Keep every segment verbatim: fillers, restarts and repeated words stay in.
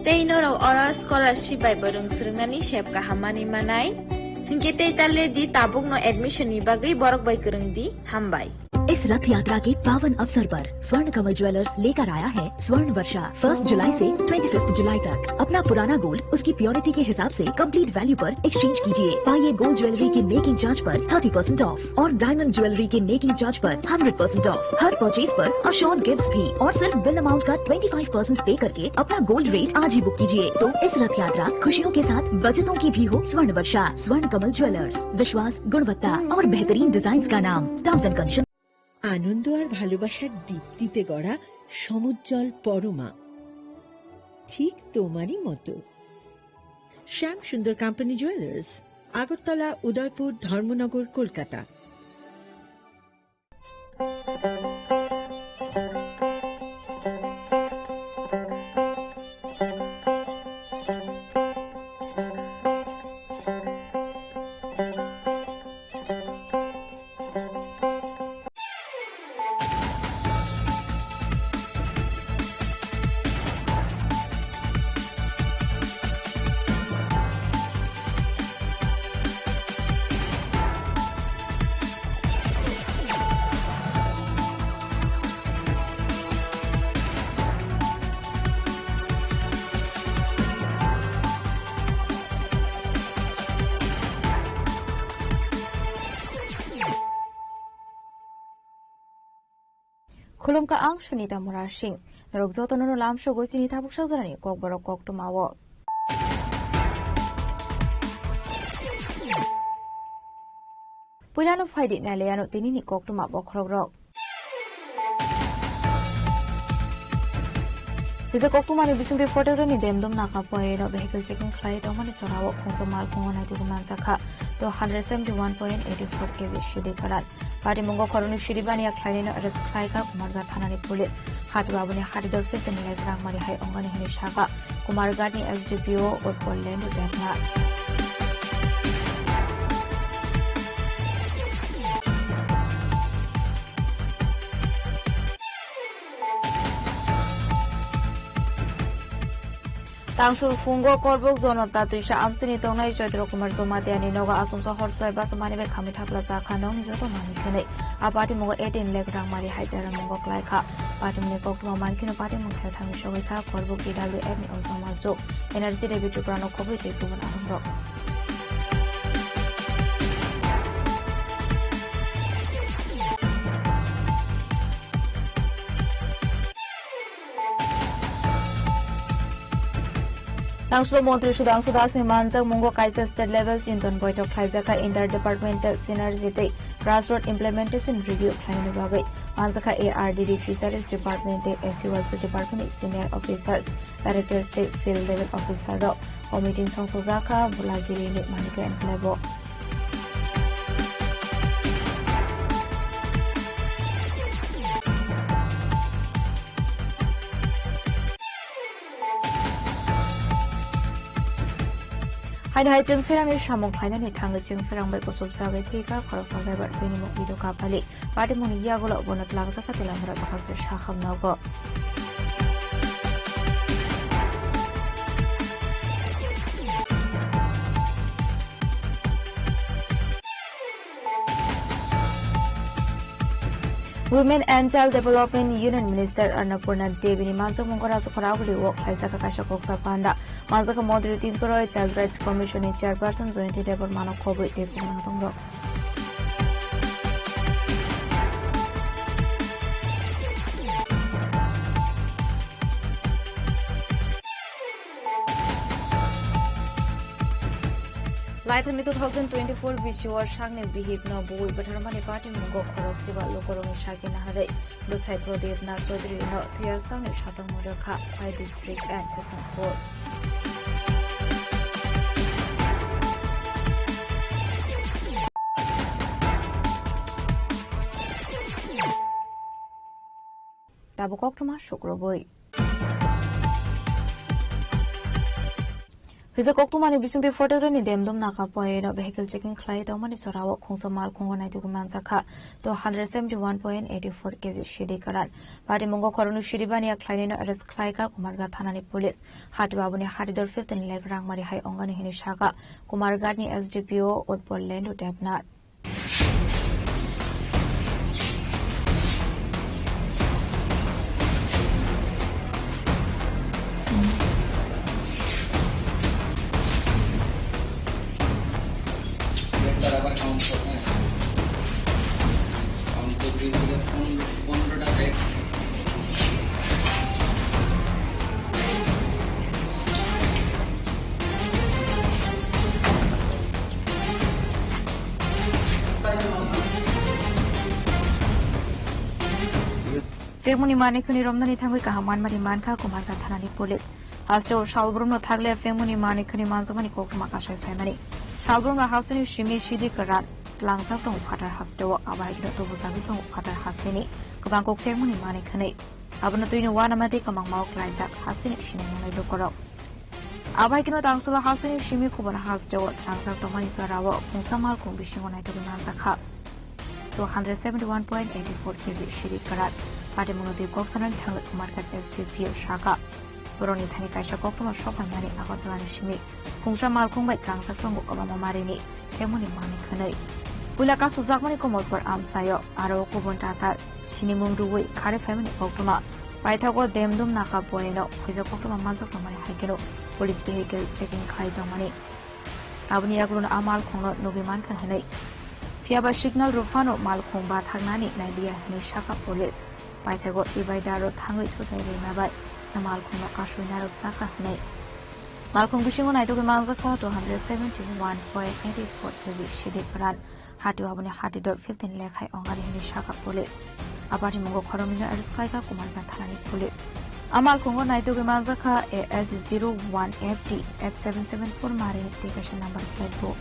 Tei norok oro scholarship bai bo rwng swrwngnani sep kaham manwi manai. Hinkhe tei ta le di, tabukno admission ni bagwi borok bai kwrwng di. Hambai. इस रथ यात्रा के पावन अवसर पर स्वर्ण कमल ज्वेलर्स लेकर आया है स्वर्ण वर्षा। फर्स्ट जुलाई से ट्वेंटी फिफ्थ जुलाई तक अपना पुराना गोल्ड उसकी प्योरिटी के हिसाब से कंप्लीट वैल्यू पर एक्सचेंज कीजिए। पाइए गोल्ड ज्वेलरी की मेकिंग चार्ज पर थर्टी परसेंट ऑफ और डायमंड ज्वेलरी के मेकिंग चार्ज पर हंड्रेड परसेंट ऑफ। हर परचेज पर अश्योर्ड गिफ्ट्स भी, और सिर्फ बिल अमाउंट का ट्वेंटी फ़ाइव परसेंट पे करके अपना गोल्ड रेट आज ही बुक कीजिए। तो इस रथ यात्रा खुशियों के साथ बचतों की भी हो। स्वर्ण वर्षा, स्वर्ण कमल ज्वेलर्स, विश्वास, गुणवत्ता और बेहतरीन डिजाइन का नाम। Terms and condition. আনন্দ আর ভালোবাসার দীপ্তিতে গড়া সমুজ্জ্বল পরমা, ঠিক তোমারই মতো। শ্যাম সুন্দর কোম্পানি জুয়েলার্স, আগরতলা, উদয়পুর, ধর্মনগর, Kolkata. Khulumkha, ang Sunita Murasing. Norok jotono no lamsogwi chini tabuk sajorani kokborok koktwmao. Puilano phaidi nailaiano tinini koktwma bokhorokrok. Kisa koktwmani bisingtwi photokrani demdom naka poino vehicle checking khlai tongmani jorao khungsa malkhungo naitugwi manjakha two hundred seventy one point eighty four kg sidi kwran. Patimungo khoroknwi sidi baniya khlainaino arrest khlaikha Kumarghat thanani police. Hati babuni hati dor fifteen lakh rang mari hai ongani hwnwi sakha Kumarghatni S D P O Utpal Lendu Debnath. Tangsul phungo Korbuk Jonota Twisa amchini tongnai Chaitro Kumar Jamatia ni nogo achomsa hor chwrai basa mani bai khamwi thapla jakha nokni joto manwi khwnwi. A patimungo eighteen lakh rang mari hai dera mungo klaikha. Patimungni koktwma mankheno patimung thai thangwi sogwi kha Korbuk T W F ni Ojama Juk, Energy Devi Tripura no khobwi tei kubun arongrok. Tangsulo Montri Sudhangshu Das ni manjak mungo kaisa state level chinton boitok khlaijak kha inter departmental synergy tei grassroot implementation review khlainani bagwi. Manjak kha A R D D Fisheries Department tei S C Welfare Department ni senior officers, directors tei field level officer rok. O meeting songsajak kha Bulagiri ni Manika enclave o. Haino hai chwng pherangni samung khlainani thangwi chwng pherang bai kuchuk jagwi thwi kha khoroksa driver, bini mung Ido Kapali. Patimungni yagulo bono twlangjakha Teliamura Bakhakcha Sakham nogo. Women and Child Development Union Minister Annapurna Devi ni manjakmungo Rajkhora Aguli o khlaijak kaisa koksa panda. Manjakha Montri Tinkoroi, Child Rights Commission ni Chairperson Jayanti Debbarma no khobwi tei kubun naitongno. Laithani two thousand twenty-four bisio sakni bihikno bui bwtharmani patimungo khorok siba lukurokni saki naharwi bwsai Pradip Nath Chaudhary no thwiya sakni satong mwrwkha Khwai District and Sesonpur. Tabuk koktwma sukrubwi. Kisa koktwmani bisingtwi Photograni Demdum Naga poino vehicle checking khlai tongmani jorao khungsa malkhungo naitugwi manjakha two hundred seventy one point eighty four kg sidi kwran. Patimungo khoroknwi sidi baniya khlainwino arrest khlaikha Kumarghat thanani police. Hatio aboni hatidor fifteen lakh rangmari hai ongani hwnwi sakha Kumarghatni S D P O Utpal Lendu Debnath. Phekmuni manwi khwnwi romnani thangwi kaham manmani mankha Kumarghat thanani police. Hasteo salbrumno thagle phekmuni manwi khwnwi manjakmani koktwma kasai phaimani. Salbrumno hasteni simi sidi kwran tlangjak tongo phatar hasteo, abo hai kheno tubujagwi tongo phatar hasteni kwbang kok phekmuni manwi khwnwi. Abono twino uanama tei kwbangma o klaijak hasteni sinai nangnai lukurok. Abo hai kheno Tangsolo hasteni simi Khubona hasteo tlangjak tongmani jorao khungsa malkhung bisingo naitugwi manjakha two hundred seventy one point eighty four kg sidi kwran. Patimungno twi kok sanani thangwi Kumarghat S D P O sakha. Borokni thani kaisa koktwma sok phaimani Agartala ni simi khungsa malkhung bai tlangjak tongo kwbangma marini phekmuni manwi khwnwi. Puila kasujakmani Komolpur amchaio aro kubun tatal sinimung rwui kharwi phaimani koktwma. Paithago Demdum Naga poino khuijak koktwma manjak tongmani hai kheno police vehicle checking khlai tongmani. Aboni yagulono a malkhungno nugwi mankha hwnwi. Phiyaba signal rw phano malkhung bathaknani nailiya hwnwi sakha police. Paithago divider-o thangwi thutai rwima bai a malkhungno kasui narwk jakha hwnwi. Malkhung bisingo naitugwi manjakha two hundred seventy one point eighty four kg sidi kwran. Hatio aboni hatidor fifteen lakh hai ongani hwnwi sakha police. A patimungo khoroknwino arrest khlaikha Kumarghat thanani police. A malkhungo naitugwi manjakha A S zero one F T eight seven seven four marini tei kaisa number plate bo.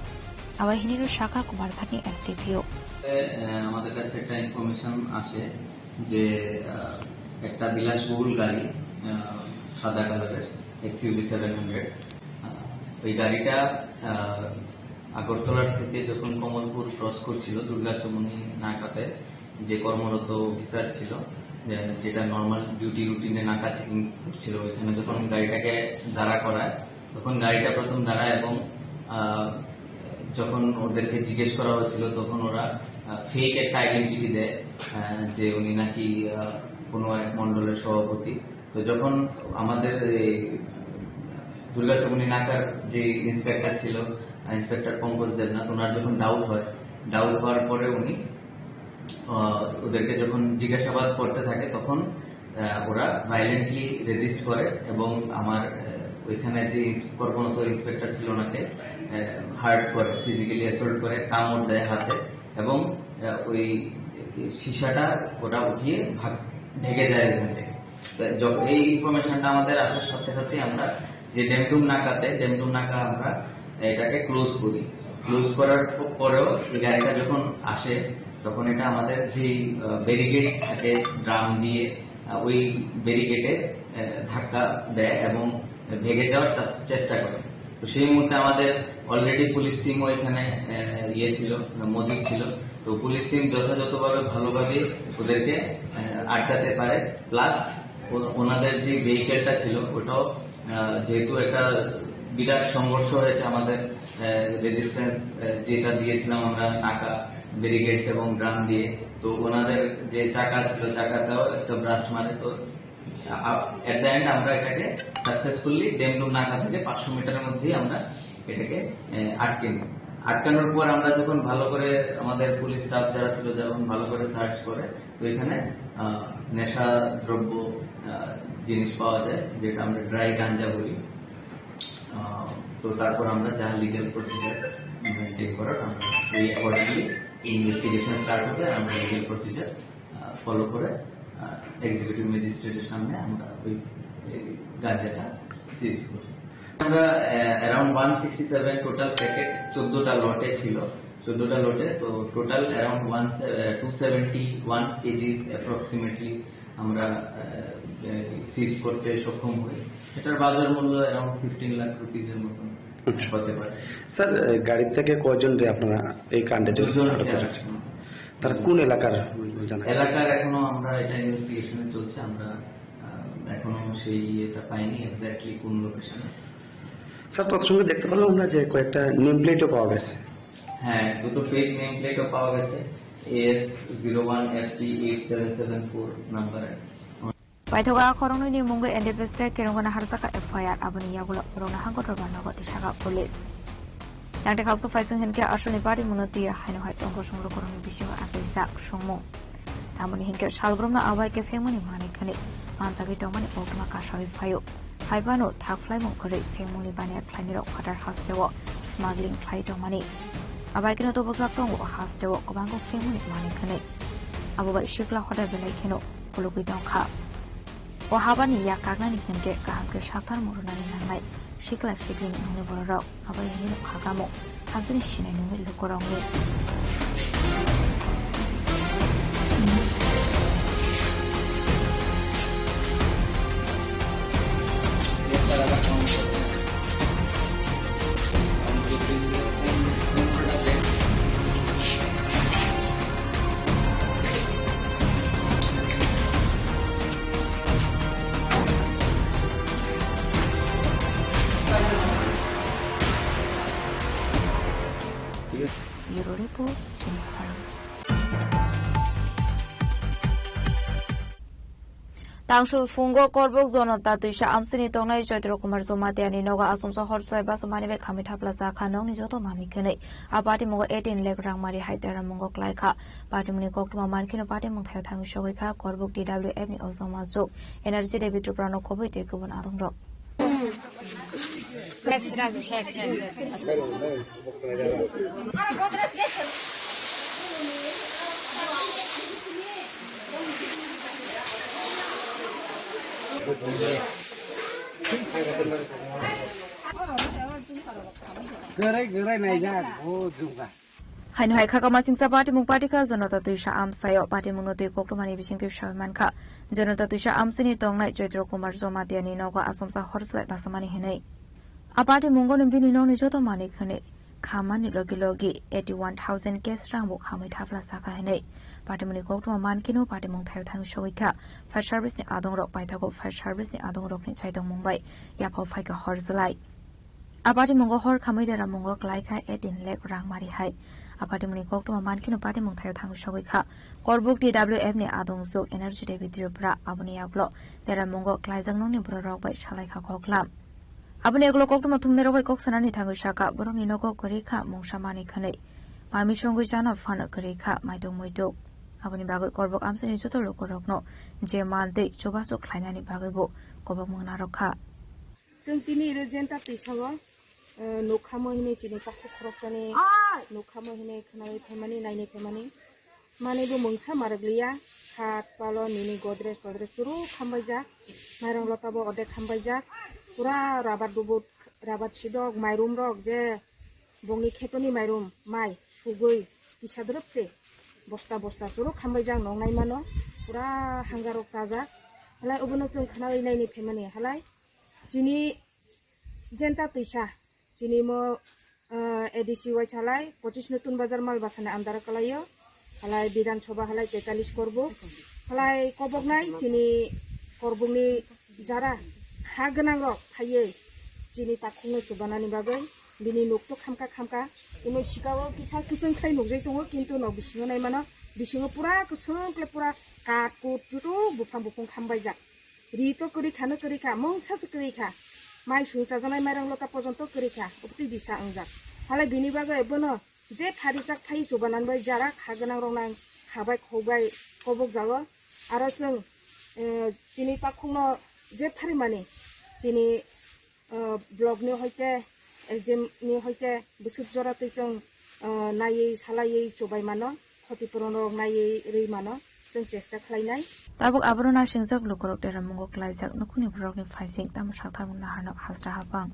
Abo hinwi sakha Kumarghatni S D P O. এ, আমাদের কাছে একটা ইনফরমেশন আসে যে, আহ, একটা বিলাসবহুল গাড়ি, আহ, সাদা কালারের এক্সইউভি সেভেন হান্ড্রেড, আহ, ওই গাড়িটা, আহ, আগরতলার থেকে যখন কমলপুর ক্রস করছিল দুর্গা চৌমুহনী নাকাতে, যে কর্মরত অফিসার ছিল, যে-, যেটা নর্মাল ডিউটি রুটিনে নাকা চেকিং করছিল, ওইখানে যখন গাড়িটাকে দাঁড়া করায়, তখন গাড়িটা প্রথম দাঁড়ায় এবং, আহ, যখন ওদেরকে জিজ্ঞেস করা হয়েছিল, তখন ওরা, আহ, ফেক একটা আইডেন্টিটি দেয়, আহ, যে উনি নাকি, আহ, কোনো এক মণ্ডলের সভাপতি। তো যখন আমাদের এই দুর্গা চৌমুহনী নাকার যে ইন্সপেক্টর ছিল, আহ, ইন্সপেক্টর পঙ্কজ দেবনাথ, ওনার যখন ডাউট হয়, ডাউট হওয়ার পরে উনি, আহ, ওদেরকে যখন জিজ্ঞাসাবাদ করতে থাকে, তখন, আহ, ওরা ভায়োলেন্টলি রেজিস্ট করে এবং আমার, আহ, ওইখানে যে ইন্স-, কর্মরত ইন্সপেক্টর ছিল ওনাকে, আহ, হার্ট করে, ফিজিক্যালি অ্যাসল্ট করে, কামড় দেয় হাতে এবং, আহ, ওই সীসাটা ওরা উঠিয়ে ভাগ, ভেগে যায় ওখান থেকে। তো যখ-, এই ইনফরমেশনটা আমাদের আসার সাথে সাথে আমরা যে ডেমডুম নাকাতে, ডেমডুম নাকা আমরা এটাকে ক্লোজ করি। ক্লোজ করার প-, পরেও এই গাড়িটা যখন আসে, তখন এটা আমাদের যে, আহ, ব্যারিকেড থাকে ড্রাম দিয়ে, আহ, ওই ব্যারিকেডে, আহ, ধাক্কা দেয় এবং ভেঙে যাওয়ার চাস-, চেষ্টা করে। তো সেই মুহূর্তে আমাদের অলরেডি পুলিশ টিমও এখানে, আহ, ইয়ে ছিল, মজুদ ছিল। তো পুলিশ টিম যথাযথভাবে ভালোভাবে ওদেরকে, আহ, আটকাতে পারে। প্লাস ও-, ওনাদের যে ভেহিকেলটা ছিল ওটাও, আহ, যেহেতু একটা বিরাট সংঘর্ষ হয়েছে আমাদের, আহ, রেজিস্ট্যান্স, আহ, যেটা দিয়েছিলাম আমরা নাকা, ব্যারিকেডস এবং ড্রাম দিয়ে, তো ওনাদের যে চাকা ছিল চাকাটাও একটা ব্লাস্ট মারে। তো অ্যাট দ্য এন্ড আমরা এটাকে সাকসেসফুলি ডেমডুম নাকা থেকে পাঁচশো মিটারের মধ্যেই আমরা এটাকে, আহ, আটকে নিই। আটকানোর পর আমরা যখন ভালো করে, আমাদের পুলিশ স্টাফ যারা ছিল, যখন ভালো করে সার্চ করে, তো এখানে, আহ, নেশা দ্রব্য, আহ, জিনিস পাওয়া যায়, যেটা আমরা ড্রাই গাঞ্জা বলি। আহ, তো তারপর আমরা যা লিগ্যাল প্রসিজার মেনটেন করার, আমরা ওই অ্যাকর্ডিংলি ইনভেস্টিগেশন স্টার্ট হবে, আমরা লিগ্যাল প্রসিজার, আহ, ফলো করে, আহ, এক্সিকিউটিভ ম্যাজিস্ট্রেটের সামনে আমরা ওই, এই গাঞ্জাটা সিজ করি। আমরা, uh, around one sixty seven total packet চোদ্দটা লটে ছিল, চোদ্দটা লটে, তো total around one, uh, two seventy one kgs approximately আমরা, আহ, আহ, সিজ করতে সক্ষম হই। এটার বাজার মূল্য অ্যারাউন্ড ফিফটিন লাখ রুপিজের মতন। হতে পারে। স্যার, এ, গাড়ি থেকে কয়জনরে আপনারা এই কাণ্ডে জড়িত দুজনকে আটক করেছেন? আটক করেছে। তারা কোন এলাকার জানা গেছে? এলাকার এখনো আমরা এটা ইনভেস্টিগেশনে চলছে, আমরা, আহ, এখনো সেই ইয়েটা পাইনি এক্স্যাক্টলি কোন লোকেশনে। স্যার, তৎসঙ্গে দেখতে পেলাম আমরা যে কয়েকটা নেম প্লেটও পাওয়া গেছে। হ্যাঁ, দুটো ফেক নেম প্লেটও পাওয়া গেছে, as zero one FT eight seven seven four নাম্বারে। Paithago a khoroknwini mungwi N D P S tei Kerongana harjaka F I R, aboni yagulo borokno hangkot rwma nogo tisaka police. Nangte khabso phaising hinkhe asolni patimungno twiwi haino hai tongkosong lukurokni bisingo achaijak songmung. Tamoni hinkhe salbrumno abai khe phengmani manwi khwnwi manjagwi tongmani koktwma kasawi phaio. Hai phano thak phlaimung kwrwi phengmungni baniya khlainirok phatar hasteo smuggling khlai tongmani. Abai kheno tobojak tongo hasteo kwbangkuk phengmungni manwi khwnwi. Abo bai sikla hoda belai kheno kulugwi tongkha. O habani yak kaknani hinkhe kaham khe saktharmung rwnani nangnai sikla siklini nungni bororok. Abo hinwi nukha kamo hasini sinai nungni lukurokni. Bureau Report, Chini Khorang. Tangsul phungo Korbuk Jonota Twisa amsini tongnai Chaitro Kumar Jomatiani nogo achomsa hor chwlai basa mani bai khamwi thapla cha kha nokni joto manwi khwnwi. A patimungo eighteen lakh rang mari hai dera mungo klai kha. Patimungni koktwma mankheno patimung thaio thangwi sogwi kha Korbuk T W F ni ojong majwk Energy Devi Tripura no khobwi tei kubun adongrok. Gere gere naijak o jungka. Haino hai kha kama singsa patimung patikha Jonota Twisa amsaio. Patimungno twi koktwmani bisingtwi sawi mankha Jonota Twisa amsini tongnai Chaitro Kumar Jomatiani nogo achomsa hor chwlai basamani hinwi. A patimungo bini nokni joto manwi khwnwi khamani logi logi eighty one thousand cash rang bo khamwi thapla cha kha hinwi. Patimungni koktwma mankheno patimung thaio thangwi sogwi kha fire service ni adongrok paithago fire service ni adongrokni chaitongmung bai yaphao phaikha hor chwlai. A patimungo hor khamwi dera mungo klai kha eighteen lakh rang mari hai. A patimungni koktwma mankheno patimung thaio thangwi sogwi kha. Korbuk T W F ni adong jwk Energy Devi Tripura aboni yagulo dera mungo klaijak nokni bororok bai salai kha koklam. Aboni yagulo koktwma thumnairok bai kok sanani thangwi sakha borokni nogo kwrwi kha mungsa manwi khwnwi. Mami songwi chana phano kwrwi kha maituk muituk. Aboni bagwi Korbuk amchaini joto lukurokno je man tei chubachu khlainani bagwi bo kobokmung narwk kha. Chwng tini iro jenta twisago, eh, nukha mo hinwi chini takhuk khoroksani nukha mo hinwi khwnai phaimani, nainwi phaimani. Manwi bo mungsa marwk liya, khat palo nini godrej todrej churu khambaijak, mairang lota bo odek khambaijak, pura rabar dubut, rabar sidok, mairum rok je bongni khetoni mairum, mai sugwi kisa dorop se bosta bosta churu khambaijak nong naimano, pura hangarok chajak. Halai obono chwng khwnai nainwi phaimani, halai chini jenta twisa, chini mo, ah, A D C waisalai, pochis nutun bazar mal basani andaro kalaio, halai Bidhan Sabha halai tetalis Korbuk, halai koboknai chini Korbukni jara ha gwnang rok phaiwi chini takhukno chubanani bagwi bini nukto khamkha khamkha, tini sikao kisa kiching khai nukjai tongo, kintu no bisingo naimano, bisingo pura kwchwng kle pura kath kut jutuk buphang buphung khambaijak. Ri to kwrwi kha, no kwrwi kha, mungsa se kwrwi kha. Mai sung chajaknai mairang lota pojonto kwrwi kha, obotwi bisa wngjak. Halai bini bagwi bono je phari chak phai chubanan bai jara kha gwnang rok nang kha bai khok bai kobok jago. Aro chwng, eh, chini takhukno je phari mani chini, eh, block ni hoite, S D M ni hoite bwswk jora twi chwng, eh, naiwi salaiwi chubai mano. Khotipurunrok naiwi rwi mano, chwng chesta khlainai. Tabuk aborok nasingjak lukurok deramungo klaijak nukhungni borokni phaising tamo saktharmung naharno hasta hapang.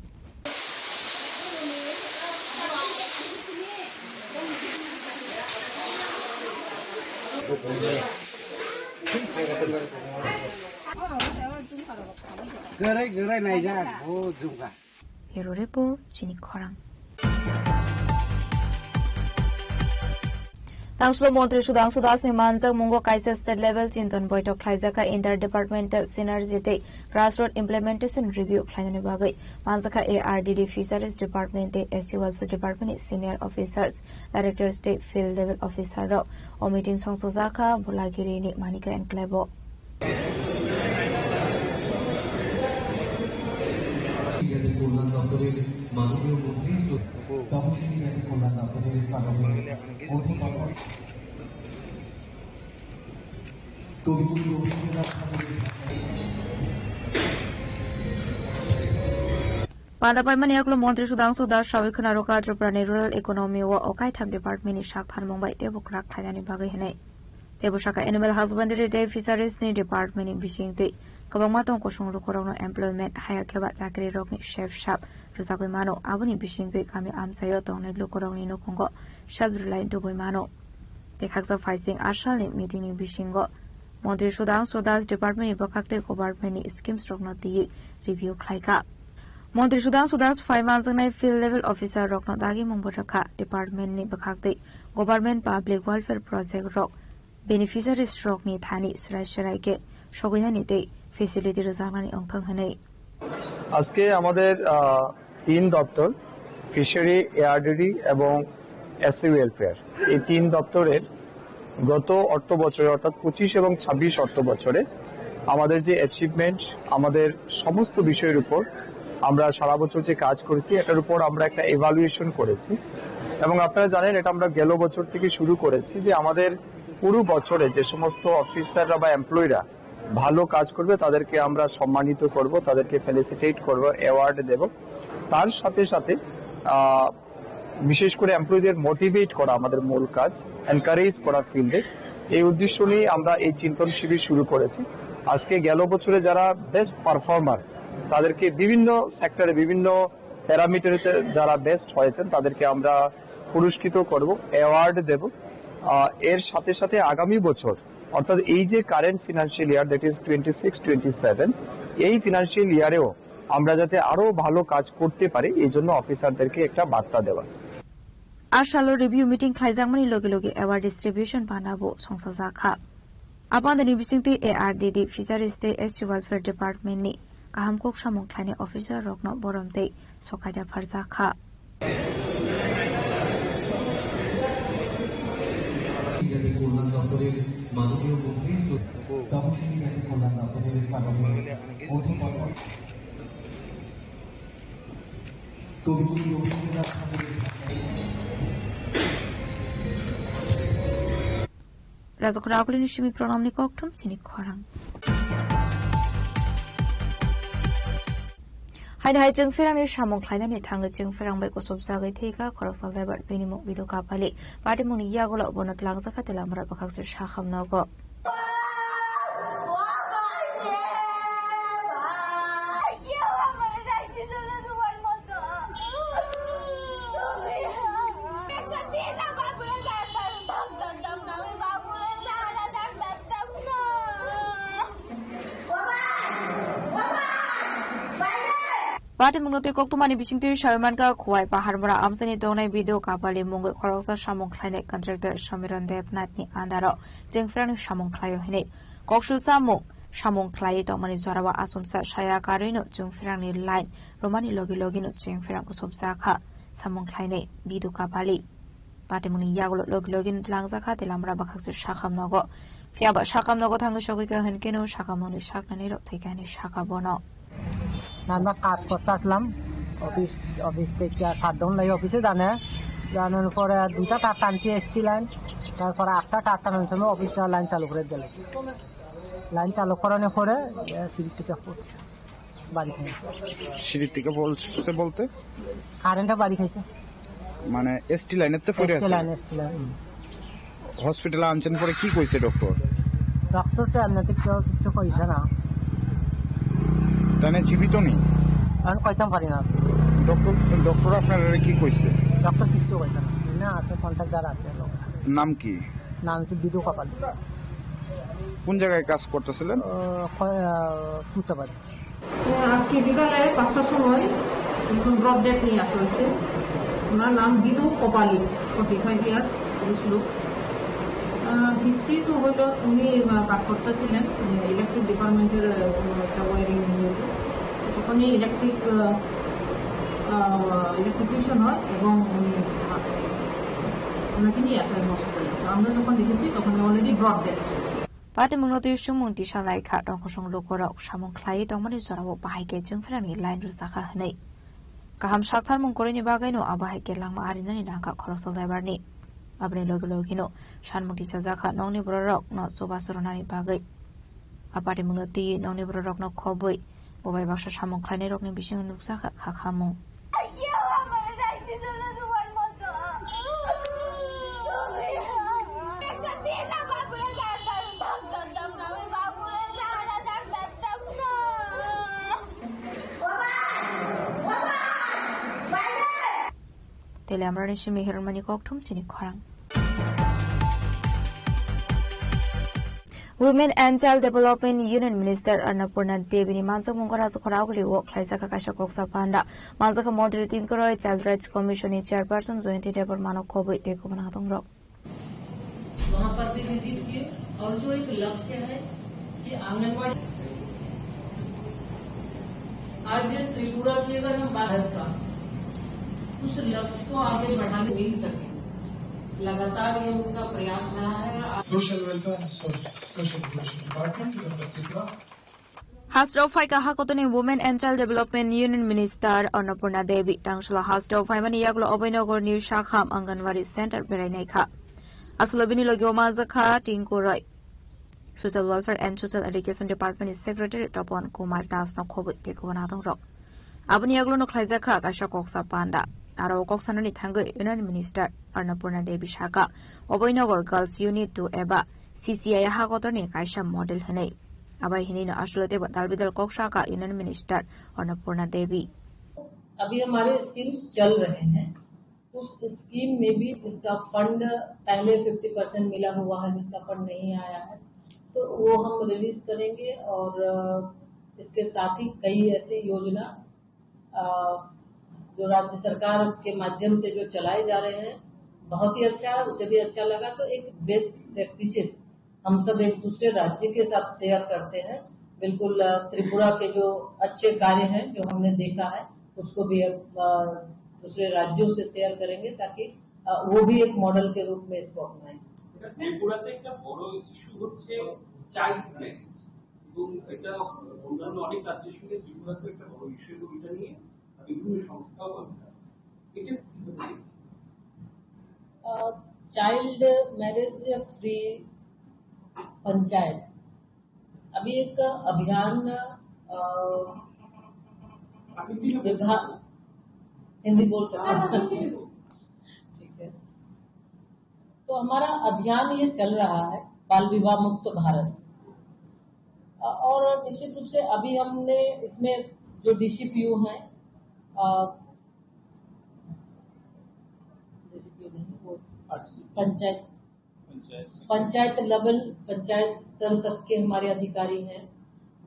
Kwrwi kwrwi naijak, o jumka. Bureau Report, chini khorang. Tangsulo Montri Sudhangshu Das ni manjak mungo kaisa state level chinton boitok khlaijak kha inter departmental synergy tei grassroots implementation review khlainani bagwi. Manjak kha A R D D Fisheries Department tei S C Welfare Department ni senior officers, directors tei field level officer rok. O meeting songsajak kha Bolagiri ni Manika enclave o. Panda paimani yakulo Montri Sudhangshu Das sawi khwna rwkha Tripura ni rural economy o o kaitham department ni sak tharmung bai teibo kwrak khlainani bagwi hinwi. Teibo sakha Animal Husbandry tei Fisheries ni department ni bisingtwi kwbangma tong kusung lukurokno employment haya khe ba chakri rokni sep sap rwjagwi mano, aboni bisingtwi kami amchaio tongnai lukurokni nukhungo self reliant tubui mano. Tei khaksa phaising a salni meeting ni bisingo Montri Sudhangshu Das department ni bwkhaktwi government ni schemes rokno twiwi review khlaikha. Montri Sudhangshu Das phai manjaknai field level officer rokno dagimung bo rwkha. Department ni bwkhaktwi government public welfare project rok beneficiaries rokni thani swrai swrai khe sogwinani tei facility rwjaknani wngthang hwnwi. আজকে আমাদের আহ, তিন দপ্তর, fishery, ARDD এবং SC welfare, এই তিন দপ্তরের গত অর্থ বছরে অর্থাৎ পঁচিশ এবং ছাব্বিশ অর্থ বছরে আমাদের যে অ্যাচিভমেন্ট, আমাদের সমস্ত বিষয়ের উপর আমরা সারা বছর যে কাজ করেছি এটার উপর আমরা একটা ইভালুয়েশন করেছি। এবং আপনারা জানেন এটা আমরা গেল বছর থেকে শুরু করেছি যে আমাদের পুরো বছরে যে সমস্ত অফিসাররা বা এমপ্লয়িরা ভালো কাজ করবে তাদেরকে আমরা সম্মানিত করব, তাদেরকে ফেলিসিটেট করব, অ্যাওয়ার্ড দেব। তার সাথে সাথে আহ, বিশেষ করে এমপ্লয়িদের মোটিভেট করা আমাদের মূল কাজ, এনকারেজ করা ফিল্ডে। এই উদ্দেশ্য নিয়ে আমরা এই চিন্তন শিবির শুরু করেছি। আজকে গেল বছরে যারা বেস্ট পারফর্মার, তাদেরকে বিভিন্ন সেক্টরে, বিভিন্ন প্যারামিটারে যারা বেস্ট হয়েছেন তাদেরকে আমরা পুরস্কৃত করব, অ্যাওয়ার্ড দেব। আহ, এর সাথে সাথে আগামী বছর, অর্থাৎ এই যে current financial year, that is twenty six twenty seven, এই ফিনান্সিয়াল ইয়ারেও আমরা যাতে আরো ভালো কাজ করতে পারি, এই জন্য অফিসারদেরকে একটা বার্তা দেওয়া। A salo review meeting khlaijakmani logi logi award distribution panda bo songsajak kha. A pandani bisingtwi A R D D Fisheries tei S C Welfare Department ni kaham kok samung khlainai officer rokno borom tei sokaida pharjak kha. Rajakhor Akulini simi pranamni kokthum chini khorang. Haino hai chwng pherangni samung khlainani thangwi chwng pherang bai kuchupjagwi thwikha khoroksa lebar bini mung Bidu Kapali. Patimungni yagulo bono twlangjakha Telamra bwkhakse sakham nogo. Patimungno twi koktwmani bisingtwi sawi mankha, Khowai Paharmura amchaini tongnai Bidu Kapali mungwi khoroksa samung khlainai contractor Somiron Debnath ni andaro chwng pherangni samung khlaio hinwi. Koksul samung, samung khlaiwi tongmani jorao achomsa saya karwino chwng pherangni line romani logi logino chwng pherang kuchupjakha samung khlainai Bidu Kapali. Patimungni yagulo logi logino twlangjakha Telamra bwkhakse sakham nogo. Phiyaba sakham nogo thangwi sogwikha hwnkeno sakham hwnwi saknani rok thwikha hinwi sakha bono. আমরা কাজ করতে আসলাম, office, office থেকে সাত জন লাগে অফিসে জানে, জানার পরে দুইটা তার টানছি এসটি লাইন, তারপরে আটটা তার টানার সময় অফিসটা লাইন চালু করে দিল। লাইন চালু করানোর পরে, এ, সিঁড়ি থেকে পড়ছে, বাড়ি খাইছে। সিঁড়ি থেকে পড়ছে বলতে? কারেন্টে বাড়ি খাইছে। মানে এসটি লাইনের তো পড়ে এসটি আছে? লাইন, এসটি লাইন, হুম। হসপিটালে আনছেন পরে কি কইছে ডক্টর? ডক্টর তো এমনিতে কেউ কিচ্ছু কইছে না। তাহলে জীবিত নেই? আমি কইতাম পারি না। ডক্টর, ডক্টর আপনার কি কইছে? ডক্টর কিচ্ছু কইছে না। না, আছে, কন্ট্রাক্টর আছে লোক। নাম কি? নাম হচ্ছে বিদু কপাল। কোন জায়গায় কাজ করতেছিলেন? ও, ক-, আহ, তুতাবাড়ি। আজকে বিকালে পাঁচটার সময় একজন ড্রপ ডেড নিয়ে আসা হয়েছে। ওনার নাম বিনু কপালি, ফর্টি ফাইভ ইয়ার্স, পুরুষ লোক। হিস্ট্রি তো হইল, উনি আহ, কাজ করতেছিলেন ইলেকট্রিক ডিপার্টমেন্টের একটা ওয়ারিং। তখনই ইলেকট্রিক ইলেকট্রিকিউশন হয় এবং উনি, ওনাকে নিয়ে আসা হয় হসপিটালে। তো আমরা যখন দেখেছি, তখন already drop dead. Patimungno twi chumung tisa lai kha, tongkhosong lukurok samung khlaiwi tongmani jorao bahai khe chwngpherangni line rwjakha hwnwi. Kaham saktharmung kwrwini bagwino abo hai khe langma arinani nangkha khoroksa lebarni. Aboni logi logino sanmung tisajakha nokni bororokno chubachu rwnani bagwi. A patimungno twiwi nokni bororokno khobwi bo bai baksa samung khlainairokni bisingo nukjakha khakhamung. Tele amrani simi hirmani kokthum chini khorang. Women and Child Development Union Minister Annapurna Devi ni manjakmung Rajkhora Aguli o khlaijak kaisa koksa panda. Manjakha Montri Tingkoroi Child Rights Commission ni Chairperson Jayanti Debbarma no khobwi tei kubun hatongrok. वहाँ पर भी विजिट किए और जो एक लक्ष्य है कि आंगनवाड़ी, आज त्रिपुरा की अगर हम भारत का उस लक्ष्य को आगे बढ़ाने मिल सके, लगातार ये उनका प्रयास रहा है। Social Welfare and Social Protection Department, Tripura. Hasteo phaikha hakotorni Women and Child Development Union Minister Annapurna Devi. Tangsala hasteo phaimani yagulo Oboinogorni Sakham Anganwadi Center berainaikha. Aswkle bini logi o manjakha Tinku Roy, Social Welfare and Social Education Department ni Secretary Topon Kumar Das no khobwi tei kubun hatongrok. Aboni yagulo no khlaijakha kaisa koksa panda. Aro o kok sanani thangwi Union Minister Annapurna Devi sakha, Oboinogor Girls Unit two eba C C I hakotorni kaisa model hwnwi. Abai hinwi no aswkle teibo dalbidal kok sakha Union Minister Annapurna Devi. अभी हमारे स्कीम्स चल रहे हैं, उस स्कीम में भी जिसका फंड पहले फिफ्टी परसेंट मिला हुआ है, जिसका फंड नहीं आया है, तो वो हम रिलीज करेंगे। और अ, इसके साथ ही कई ऐसी योजना, अ, जो राज्य सरकार के माध्यम से जो चलाए जा रहे हैं, बहुत ही अच्छा है, उसे भी अच्छा लगा। तो एक बेस्ट प्रैक्टिसेस हम सब एक दूसरे राज्य के साथ शेयर करते हैं। बिल्कुल, अ, त्रिपुरा के जो अच्छे कार्य हैं, जो हमने देखा है, उसको भी अब, अ, दूसरे राज्यों से शेयर करेंगे, ताकि, अ, वो भी एक मॉडल के रूप में इसको अपनाएं। এটা ত্রিপুরাতে একটা বড় ইস্যু হচ্ছে চাইল্ড ম্যারেজ, এবং এটা অন্যান্য অনেক রাজ্যের সঙ্গে ত্রিপুরাতে একটা বড় ইস্যু, এবং এটা নিয়ে বিভিন্ন সংস্থাও আছে। এটা কিভাবে দেখছেন? अ, चाइल्ड मैरिज फ्री पंचायत, अभी एक अभियान, अ, आप हिंदी में बोल विभाग, सकते हैं। हिंदी बोल सकते हैं। हाँ, हाँ, हिंदी में बोल। ठीक है। तो हमारा अभियान ये चल रहा है, बाल विवाह मुक्त भारत। अ, और निश्चित रूप से अभी हमने इसमें जो डीसीपीओ हैं, अ, डीसीपीओ नहीं, वो पंचायत, पंचायत लेवल, पंचायत स्तर तक के हमारे अधिकारी हैं,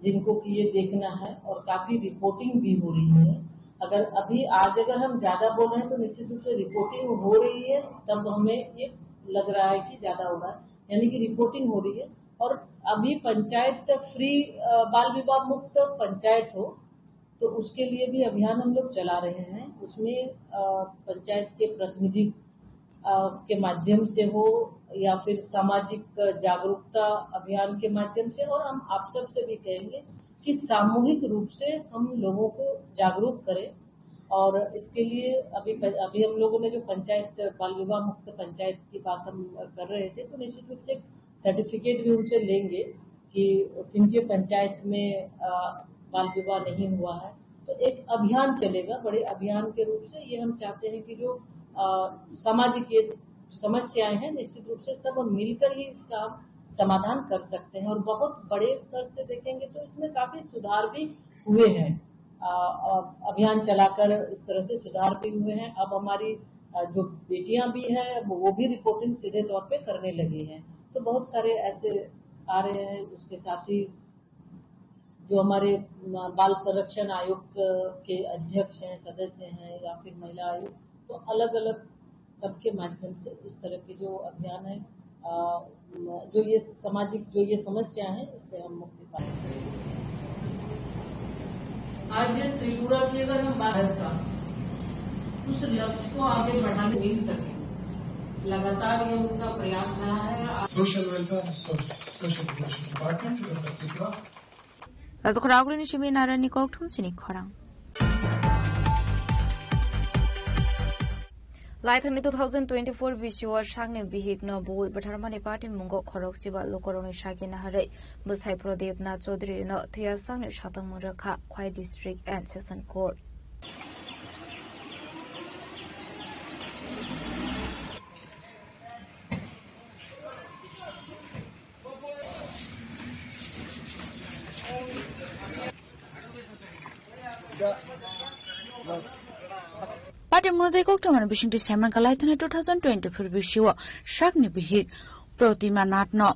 जिनको कि ये देखना है और काफी रिपोर्टिंग भी हो रही है। अगर अभी आज अगर हम ज्यादा बोल रहे हैं, तो निश्चित रूप से रिपोर्टिंग हो रही है, तब हमें ये लग रहा है कि ज्यादा हो रहा है, यानी कि रिपोर्टिंग हो रही है। और अभी पंचायत फ्री, अ, बाल विवाह मुक्त पंचायत हो, तो उसके लिए भी अभियान हम लोग चला रहे हैं। उसमें, अ, पंचायत के प्रतिनिधि, अ, के माध्यम से हो या फिर सामाजिक जागरूकता अभियान के माध्यम से, और हम आप सब से भी कहेंगे कि सामूहिक रूप से हम लोगों को जागरूक करें। और इसके लिए अभी प-, अभी हम लोगों ने जो पंचायत, बाल विवाह मुक्त पंचायत की बात हम कर रहे थे, तो निश्चित रूप से सर्टिफिकेट भी उनसे लेंगे कि उनके पंचायत में, अ, बाल विवाह नहीं हुआ है। तो एक अभियान चलेगा, बड़े अभियान के रूप से ये हम चाहते हैं कि जो, अ, सामाजिक ये समस्याएं हैं, निश्चित रूप से सब मिलकर ही इसका समाधान कर सकते हैं। और बहुत बड़े स्तर से देखेंगे तो इसमें काफी सुधार भी हुए हैं। अ, अ, अभियान चलाकर इस तरह से सुधार भी हुए हैं। अब हमारी, अ, जो बेटियां भी हैं, वो, वो भी रिपोर्टिंग सीधे तौर पे करने लगी हैं। तो बहुत सारे ऐसे आ रहे हैं। उसके साथ ही जो हमारे, म, बाल संरक्षण आयोग के अध्यक्ष हैं, सदस्य हैं या फिर महिला आयोग, तो अलग-अलग सबके माध्यम से इस तरह के जो अभियान है, अ, म, जो ये सामाजिक, जो ये समस्या है, इससे हम मुक्ति पाएंगे। आज त्रिपुरा की अगर हम बात का, उस लक्ष्य को आगे बढ़ाने मिल सके, लगातार ये उनका प्रयास रहा है। Social Welfare and Social Protection Department, Government of Tripura. Rajukura Agulini simi narani kok thum chini khorang. Laithani two thousand twenty-four bisio sakni bihikno bui bwtharmani party mungo khorok siba lukurokni sagi naharwi bwsai Pradip Nath Chaudhary no thwiya sakni satong mung rwkha Khwai District and Session Court. Party mwnwi koktwmani bisingtwi saiman kha laithani two thousand twenty-four bisio sakni bihik Pratima Nathno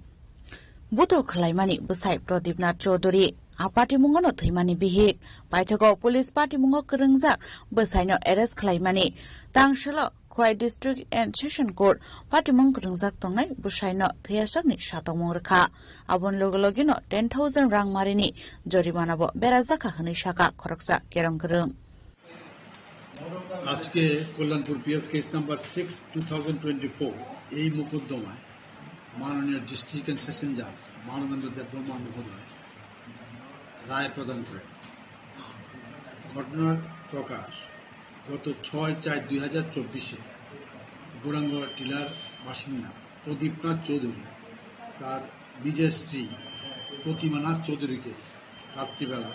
buto khwlaimani bwsai Pradip Nath Chaudhary. A party mungono thwimani bihik. Paithago police party mungo kwrwngjak bwsaino arrest khwlaimani. Tangsalo Khwai District and Session Court patimung kwrwngjak tongnai bwsaino thwiyasakni satokmung rwkha. Aboni loge logeno ten thousand rang marini jorimanabo berajakha hwnwi sakha khoroksa kerong kwrwng. আজকে Kalyanpur PS case number six two thousand twenty four, এই মোকদ্দমায় মাননীয় district and session জাজ মানবেন্দ্র দেববর্মা মহোদয় রায় প্রদান করেন। ঘটনার প্রকাশ, গত ছয় চার দুই হাজার চব্বিশে গোরাঙ্গা টিলার বাসিন্দা প্রদীপনাথ চৌধুরী তার নিজের স্ত্রী প্রতিমানাথ চৌধুরীকে রাত্রিবেলা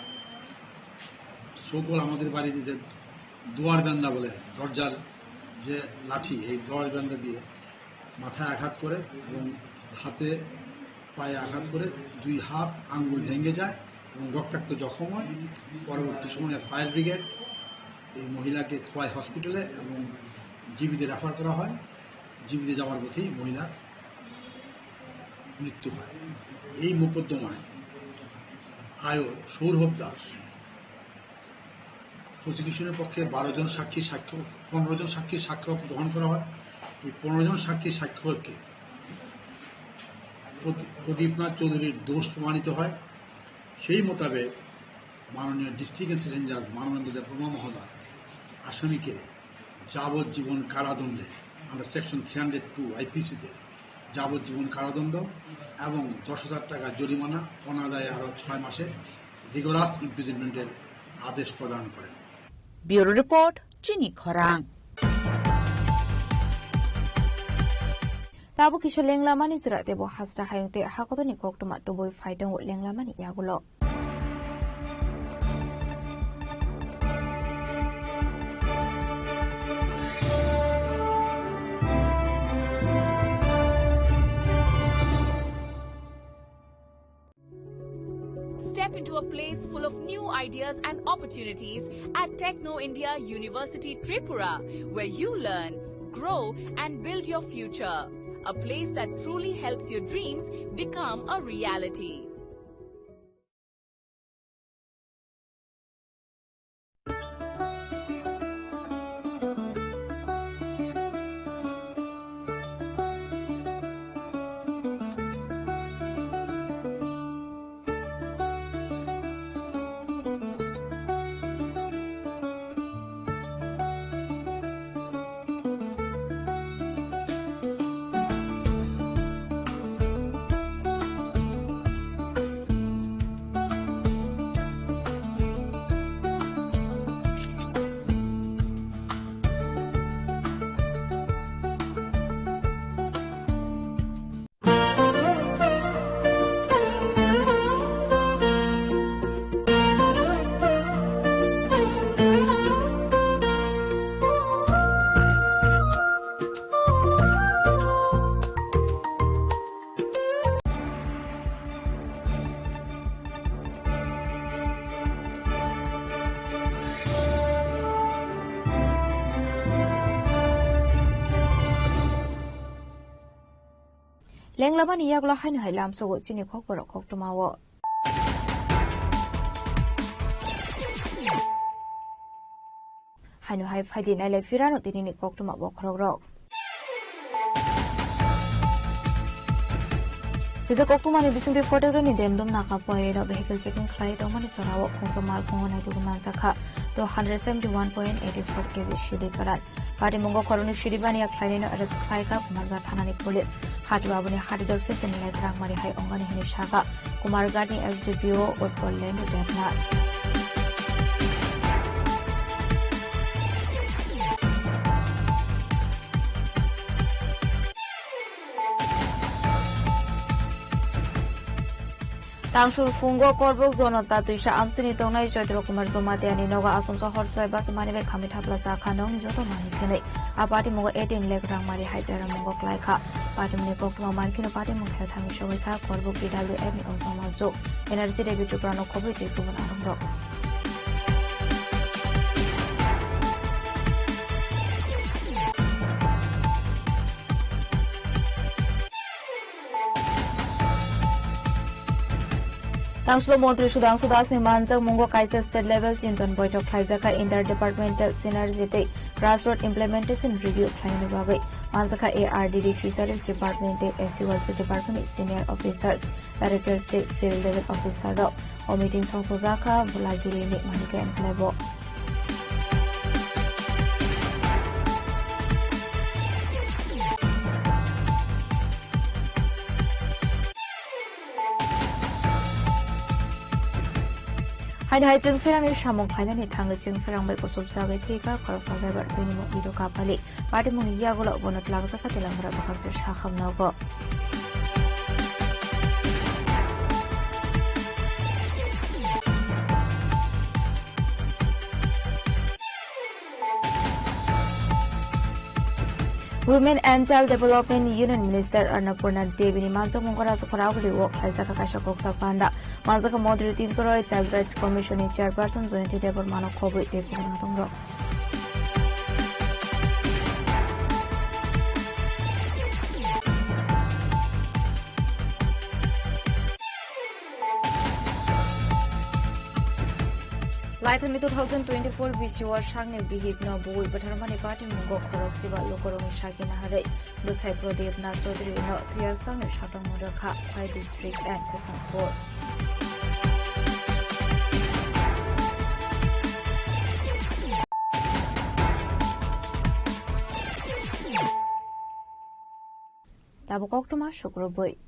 সকল আমাদের বাড়িতে যে দুয়ার বান্ধা বলে, দরজার যে লাঠি, এই দুয়ার বান্ধা দিয়ে মাথায় আঘাত করে এবং হাতে পায়ে আঘাত করে দুই হাত আঙ্গুল ভেঙে যায় এবং রক্তাক্ত জখম হয়। পরবর্তী সময়ে ফায়ার ব্রিগেড এই মহিলাকে খোয়াই হসপিটালে এবং জিবিতে রেফার করা হয়। জিবিতে যাওয়ার পথেই মহিলার মৃত্যু হয়। এই মোকদ্দমায় আয়ো সৌরভ দাস, প্রসিকিউশনের পক্ষে বারো জন সাক্ষী সাক্ষ্য, পনেরো জন সাক্ষীর সাক্ষ্য গ্রহণ করা হয়। এই পনেরো জন সাক্ষীর সাক্ষ্যকে প্রদ-, প্রদীপনাথ চৌধুরীর দোষ প্রমাণিত হয়। সেই মোতাবেক মাননীয় ডিস্ট্রিক্ট অ্যান্ড সেশন জাজ মানবেন্দ্র দেববর্মা মহোদয় আসামিকে যাবজ্জীবন কারাদণ্ডে, under section three hundred two আইপিসিতে যাবজ্জীবন কারাদণ্ড এবং দশ হাজার টাকা জরিমানা, অনাদায়ে আরও ছয় মাসের রিগোরাস ইমপ্রিজনমেন্টের আদেশ প্রদান করেন। Bureau Report, Chini Khorang. Tabuk kisa lenglamani chwra teibo hasra hayung tei hakotoni koktwma tubui phai tongo lenglamani yagulo. Step into a place full of new ideas and opportunities at Techno India University Tripura, where you learn, grow, and build your future. A place that truly helps your dreams become a reality. Lenglamani yagulo haino hai lamsogo chini khokborok koktwmao. Haino hai phaidi nailai phirano tinini koktwma bokhorokrok. Kisa koktwmani bisingtwi photographni demdom naka poino vehicle checking khlai tongmani jorao khungsa malkhungo naitugwi manjakha two hundred seventy one point eighty four kg sidi karan. Patimungo khoroknwi sidi baniya khlainaino arrest khlaikha Kumarghat thanani police. Hati babuni hati dor pheseni lai rangmari hai ongani hwnwi sakha Kumarghatni S D P O Utpal Lenu Debnath. Tangsul phungo Korbuk Jonota twisa amsini tongnai Chaitro Kumar Jomatiani nogo asongsa hor chwrai basa mani bai khamwi thapla cha kha nokni joto manwi khenwi. A patimungo eighteen lakh rangmari hai tera mungo klai kha. Patimungni koktwma mankheno patimung khe thangwi sogwi kha Korbuk T W F ni Osama Juk, Energy Devi Tripura no khobwi tei kubun arungrok. Tangsulo Montri Sudhangshu Das ni manjak mungo kaisa state level chinton boitok khlaijak kha inter departmental synergy tei grassroot implementation review khlainani bagwi. Manjak kha A R D D Fisheries Department tei S C Welfare Department ni senior officers, directors tei field level officer rok. O meeting songsojak kha Bulagiri ni Manika enclave o. Haini hai chwng pherangni samung khlainani thangwi chwng pherang bai kuchuk jagwi thwi kha khoroksa driver bini mung Ido Kapali. Patimungni yagulo bono twlangjakha Telanggana bwkhaksa sakham nogo. Women and Child Development Union Minister Annapurna Devi ni manjakmungo Rajabhara aguli o khlaijak kaisa koksa panda. Manjak Montri Tinkoroi, Child Rights Commission ni Chairperson Joyinti Debbarma no khobwi tei kubun adongrok. Laithani two thousand twenty-four bisi o sakni bihik no bui bwtharmani patimungo khorok siba lukurokni saki naharwi bwsai Pradip Nath Chaudhary no thwiya sakni satong no rwkha Khwai District and Sesang Court. Tabuk koktwma sukrubwi.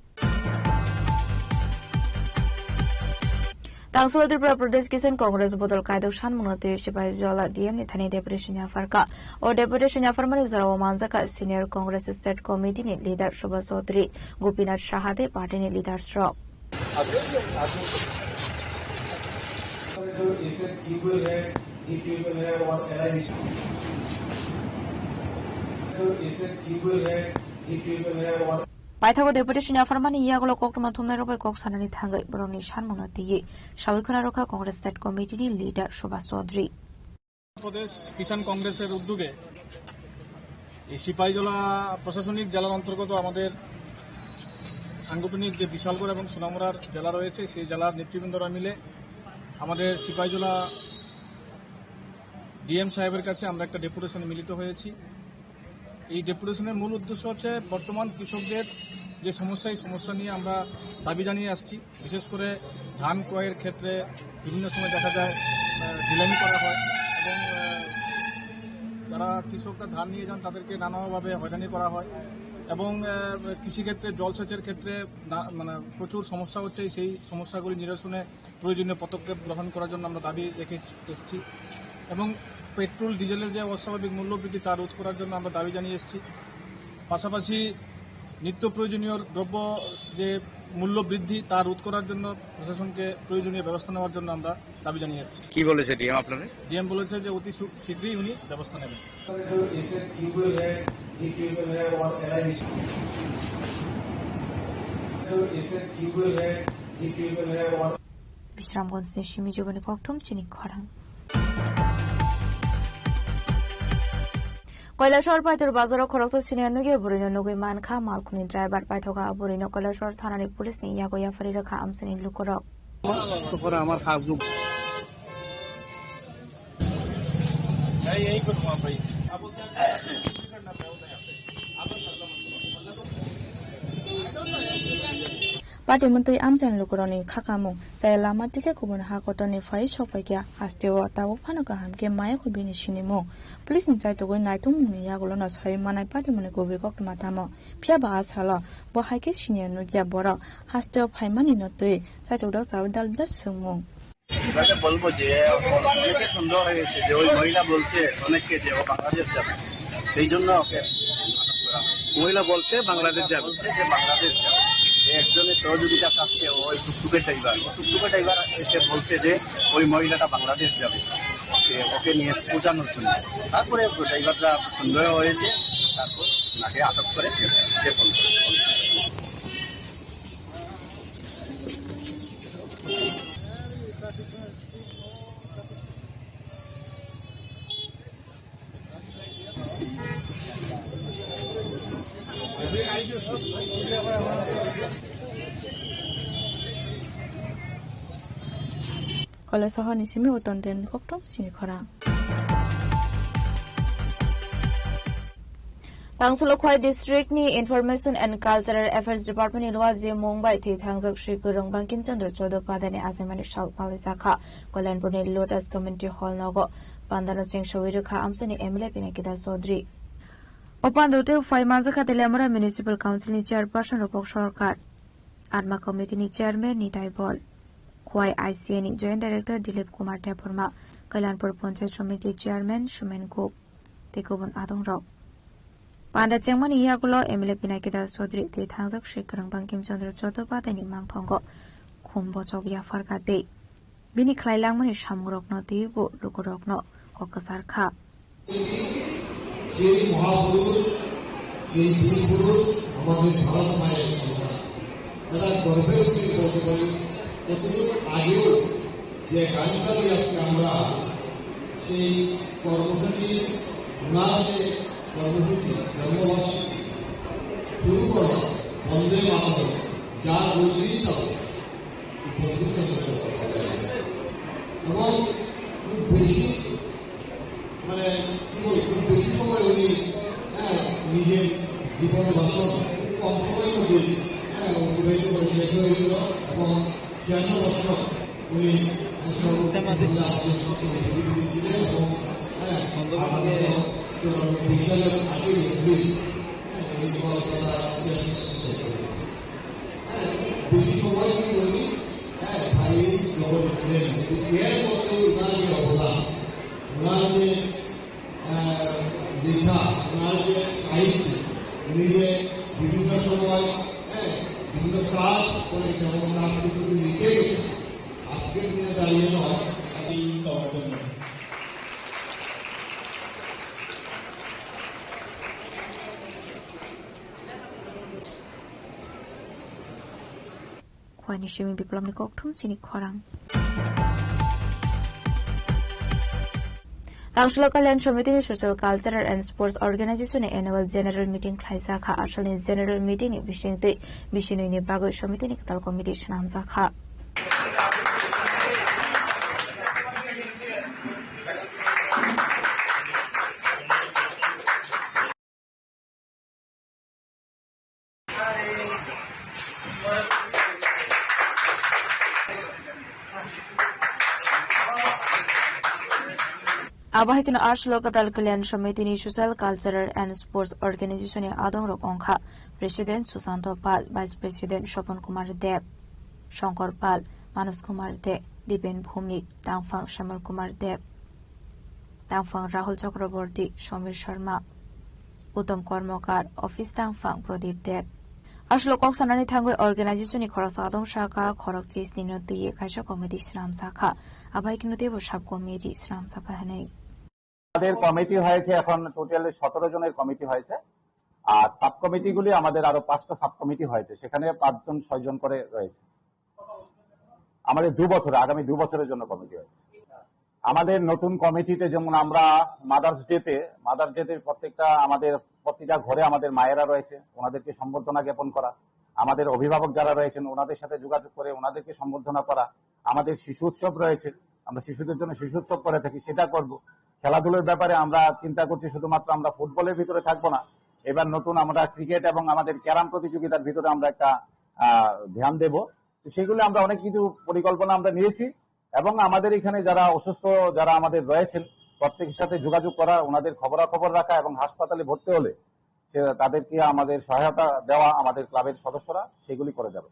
Tangsulo Tripura Pradesh Kisan Congress bodol kaidok sanmungno twiwi Sipaijala D M ni thani deputation yapharkha. O deputation yapharmani jorao manjakha Senior Congress State Committee ni leader Subhas Chaudhary, Gopinath Saha tei party ni leaders rok. Paithago deputation yapharmani yagulo koktwma thumnairok bai kok sanani thangwi borokni sanmungno twiwi sawi khwna rwkha Congress State Committee ni leader Subhas Chaudhary. প্রদেশ কিষাণ কংগ্রেসের উদ্যোগে এই সিপাহীজলা প্রশাসনিক জেলার অন্তর্গত আমাদের সাংগঠনিক যে বিশালগড় এবং সোনামুড়ার জেলা রয়েছে, সেই জেলার নেতৃবৃন্দরা মিলে আমাদের সিপাহীজলা ডিএম সাহেবের কাছে আমরা একটা ডেপুটেশনে মিলিত হয়েছি। এই ডেপুটেশনের মূল উদ্দেশ্য হচ্ছে বর্তমান কৃষকদের যে সমস্যা, এই সমস্যা নিয়ে আমরা দাবি জানিয়ে আসছি। বিশেষ করে ধান ক্রয়ের ক্ষেত্রে বিভিন্ন সময় দেখা যায়, আহ, ডিলেমি করা হয় এবং, আহ, যারা কৃষকরা ধান নিয়ে যান তাদেরকে নানাভাবে হয়রানি করা হয় এবং, আহ, কৃষিক্ষেত্রে জলসেচের ক্ষেত্রে না-, মানে প্রচুর সমস্যা হচ্ছে। সেই সমস্যাগুলি নিরসনে প্রয়োজনীয় পদক্ষেপ গ্রহণ করার জন্য আমরা দাবি রেখে এস-, এসেছি এবং পেট্রোল ডিজেলের যে অস্বাভাবিক মূল্যবৃদ্ধি তা রোধ করার জন্য আমরা দাবি জানিয়ে এসেছি। পাশাপাশি নিত্য প্রয়োজনীয় দ্রব্য যে মূল্য বৃদ্ধি তা রোধ করার জন্য প্রশাসনকে প্রয়োজনীয় ব্যবস্থা নেওয়ার জন্য আমরা দাবি জানিয়ে এসেছি। কি বলেছে ডিএম আপনাদের? ডিএম বলেছে যে অতি শু-, শীঘ্রই উনি ব্যবস্থা নেবেন। Bisramganj ni simi jubani kokthum chini khorang. Kailasor Paitur bazaro khoroksa senior nugwi bwrwino nugwi mankha malkhungni driver. Paithogo a bwrwino Kailasor thanani police ni yago yaphari rwkha amchaini lukurok. Tokora amar khajwk. Patimwntwi amchaini lukurokni khakamung chaya lama tikhe kubun ha kotorni phai sokphaikha hasteo tabuk phano kaham khe mayakho bini sinimung. Police ni chaitugwi naitugmungni yagulono sai manai patimwni kubui koktwma tamo. Phiyaba a salo bo hai khe siniya nukya borok hasteo phaimanino twi chaitokdok chawi dal dal swngmung. এবারে বলবো যে অনেকে সন্দেহ হয়ে গেছে যে ওই মহিলা বলছে অনেককে যে ও বাংলাদেশ যাবে, সেই জন্য ওকে আটক করা হয়েছে। মহিলা বলছে বাংলাদেশ যাবে। বলছে যে বাংলাদেশ যাবে। এ একজনের সহযোগিতা চাচ্ছে, ও ওই টুকটুকে ড্রাইভার। ও টুকটুকে ড্রাইভার এসে বলছে যে ওই মহিলাটা বাংলাদেশ যাবে, ওকে, ওকে নিয়ে পৌঁছানোর জন্য। তারপরে ড্রাইভাররা সন্দেহ হয়েছে, তারপর ওনাকে আটক করে গ্রেফতার করে। Kolai sohorni simi o Tonten koktwm sini khorang. Tangsulo Khwai district ni Information and Cultural Affairs Department ni luwa je mung bai thwi thangjak Sri Kwrwng Bankim Chandra Chattopadhyay ni achaimani sal palaijak kha. Kalyanpur ni Lotus Community Hall nogo pandano chengsawi rwkha amchaini M L A Pinaki Das Chaudhary. O pandao tei phai manjakha Teliamura Municipal Council ni Chairperson Rupok Sarkar, Atma Committee ni Chairman Nitai Bol, Khwai I C A ni Joint Director Dilip Kumar Debbarma, Kalyanpur Panchayat Samiti Chairman Sumen Gup tei kubun adongrok. Panda chengmani yagulo M L A Pinaki Das Chaudhary tei thangjak Sri Kwrwng Bankim Chandra Chattopadhyay ni mangthongo khum bochok yapharkha tei bini khlai langmani samungrokno teibo lukurokno kok kwchar kha. সেই মহাপুরুষ, সেই বীর পুরুষ আমাদের ভারত মায়ের সন্তান। এটা গর্বের উচিত বলতে পারি। কতদিন আগেও যে গান চালিয়ে আজকে আমরা সেই কর্মসূচি, ওনার যে কর্মসূচি, জন্মবার্ষিকী শুরু করা, বন্দে মাতরম, যা বললেই তা বলে। এবং খুব বেশি, মানে, কি বলবো, খুব বেশি সময় উনি, হ্যাঁ, নিজের জীবন বাসন খুব কম সময়ের মধ্যে, হ্যাঁ, অতিবাহিত করে শেষ হয়ে গেল। এবং ছিয়ান্ন বছর উনি সর্বশেষ আমাদের সঙ্গে উপস্থিত হয়েছিলেন এবং, হ্যাঁ, আগামী চুরানব্বই সালের আটই এপ্রিল, হ্যাঁ, এই কলকাতা শেষ করতে চাই। হ্যাঁ, বেশি সময় কিন্তু উনি, হ্যাঁ, ভাই জগৎ ছিলেন। কিন্তু এর মধ্যে ওনার যে অবদান, ওনার যে, আহ, লেখা, ওনার যে সাহিত্য, উনি যে বিভিন্ন সময়, হ্যাঁ, বিভিন্ন কাজ করেছেন এবং তার স্বীকৃতি নিতে গেছেন। আজকের দিনে দাঁড়িয়ে নয়, এই করার জন্য। Khwai ni simi biplopni kokthum sini khorang. Tangsulo Kalyan Samiti ni Social Cultural and Sports Organization ni Annual General Meeting khlaijak kha. Asalni General Meeting ni bisingtwi bisinwi ni bagwi Samiti ni kwtal committee swnamjak kha. Abo hai kheno Arts Lokatal Kalyan Samiti ni Social Cultural and Sports Organization ni adongrok wngkha President Susanto Pal, Vice President Sopon Kumar Deb, Shankar Pal, Manoj Kumar Deb, Dipen Bhumik, Tangphang Shamal Kumar Deb, Tangphang Rahul Chakraborty, Samir Sharma, Uttam Kormokar, Office Tangphang Pradip Deb. Aswk kok sanani thangwi organization ni khoroksa adong saka khorok chisni no twiwi kaisa committee swnam saka. Abai kino teibo sub committee swnam saka hinwi. আমাদের কমিটি হয়েছে এখন টোটাল সতেরো জনের কমিটি হয়েছে, আর সাব কমিটিগুলি আমাদের আরো পাঁচটা সাব কমিটি হয়েছে, সেখানে পাঁচজন ছয়জন করে রয়েছে। আমাদের দু বছরে, আগামী দু বছরের জন্য কমিটি হয়েছে। আমাদের নতুন কমিটিতে যেমন আমরা মাদার্স ডেতে, মাদার্স ডেতে প্রত্যেকটা আমাদের, প্রতিটা ঘরে আমাদের মায়েরা রয়েছে, ওনাদেরকে সম্বর্ধনা জ্ঞাপন করা, আমাদের অভিভাবক যারা রয়েছেন ওনাদের সাথে যোগাযোগ করে ওনাদেরকে সম্বর্ধনা করা, আমাদের শিশু উৎসব রয়েছে, আমরা শিশুদের জন্য শিশু উৎসব করে থাকি, সেটা করব। খেলাধুলার ব্যাপারে আমরা চিন্তা করছি শুধুমাত্র আমরা ফুটবলের ভিতরে থাকবো না, এবার নতুন আমরা ক্রিকেট এবং আমাদের ক্যারাম প্রতিযোগিতার ভিতরে আমরা একটা আহ, ধ্যান দেব। তো সেগুলো আমরা অনেক কিছু পরিকল্পনা আমরা নিয়েছি এবং আমাদের এখানে যারা অসুস্থ, যারা আমাদের রয়েছেন, প্রত্যেকের সাথে যোগাযোগ করা, ওনাদের খবরাখবর রাখা এবং হাসপাতালে ভর্তি হলে সে তাদেরকে আমাদের সহায়তা দেওয়া, আমাদের ক্লাবের সদস্যরা সেগুলি করে যাবে।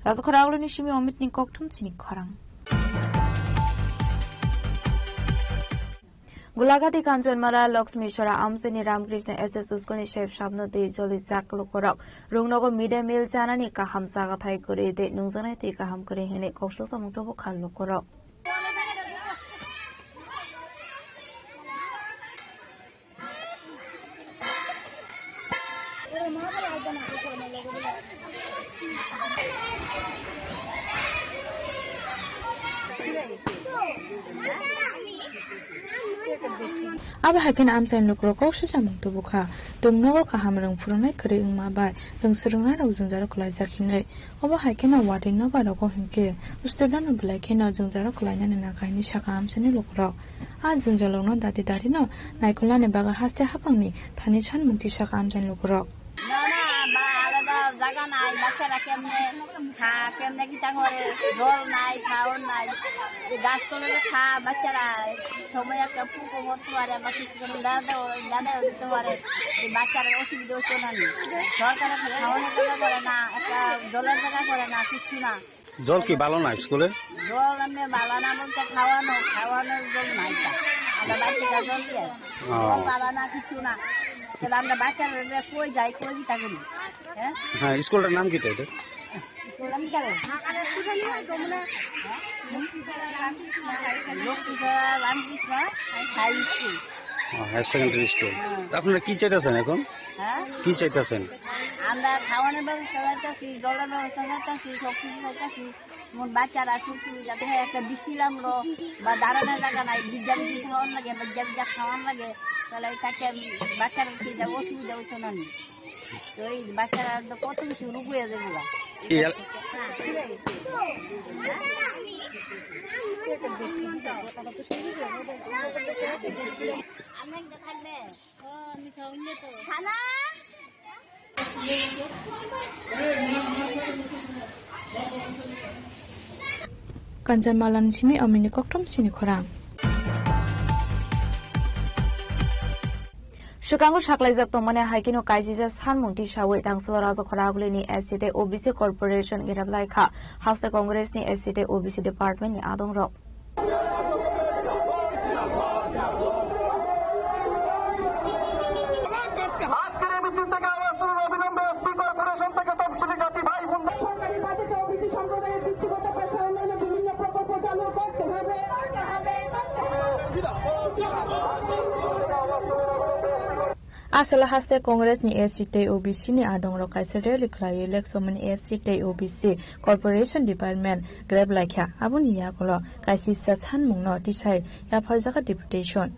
Raja khorang ni simi Omit ni kokthum chini khorang. Gulagati Kanchanmala Lakshmi Sora Amsini Ramakrishna S S School ni Chef Sabno tei Joli Jak lukurok. Rungnogo mid day meal chanani kaham jaga thai kwrwi tei nungjaknai twi kaham kwrwi hinwi koksil samung tubu kha lukurok. Abo hai kheno amchaini lukurok kok swijamung tubu kha. Rwngnogo kaham rwng phwrwngnai kwrwi wngma bai rwng swrwngnairok jwngjal kwlaijak hinwi. Obo hai kheno watwi nobar rogo hinkhe student no belai kheno jwngjal kwlainani nakaini saka amchaini lukurok. A jwngjal rokno dati dati no naikolnani bagwi haste haphangni thani sanmung twi saka amchaini lukurok. Nono ba alada jaga nai, bachara kemne kha, kemne kita gore, jol nai, khaon nai. Gas tole kha, bachara somoi ekta puko hor tuare, ba kichu kono dada, dada oi tuare. Bachara osubidha oito nani. Sorkare khaon jaga gore na, ekta jolor jaga gore na, kichu na. Jol ki balo na school-e? Jol emni balo na bolte khawano, khawano jol nai ta. Ada bacha ka jol ye. Oh. Jol balo na kichu na. Tole amra bacha re koi jai, koi kita guri. Eh? Ha, school-tar naam ki ta eta? School-tar naam ki ta? Lokhi Sara Ramkrishna High School. Oh, higher secondary school. Hmm. Apnara ki chaitasen ekhon? Ha? Ki chaitasen? Amra khawano bebosta chaitasen, jolor bebosta chaitasen, sob kichu chaitasen. Mon bachara suk subidha thai, ekta disti lamro ba darana jaga nai, bidya bidya khawan lage, bidya bidya khawan lage, tole take bachara subidha, osubidha oito nani. Toi bachara to koto kichu rugu oye jebo ga. Iyal- Kanchanmala ni simi Omit ni kokthum chini khorang. Swkango saklaijak tongmani hai kheno kaisisa sanmung tisawi tangsulo Rajakhora Agulini S C tei O B C Corporation grep laikha haste Congress ni S C tei O B C department ni adongrok. আজকের এই মিছিল থেকে আওয়াজ তুলুন, অবিলম্বে SC corporation থেকে তফসিলি জাতি ভাই বোন। সরকারি বাজেটে ওবিসি সম্প্রদায়ের বৃত্তিগত পেশা উন্নয়নে বিভিন্ন প্রকল্প চালু করতে হবে। Aswk haste Congress ni S C tei O B C ni adongrok kaisa rally khlaiwi Lake Somani S C tei O B C Corporation Department grep laikha. Aboni yagulo kaisisa sanmungno tisai yapharjakha deputation.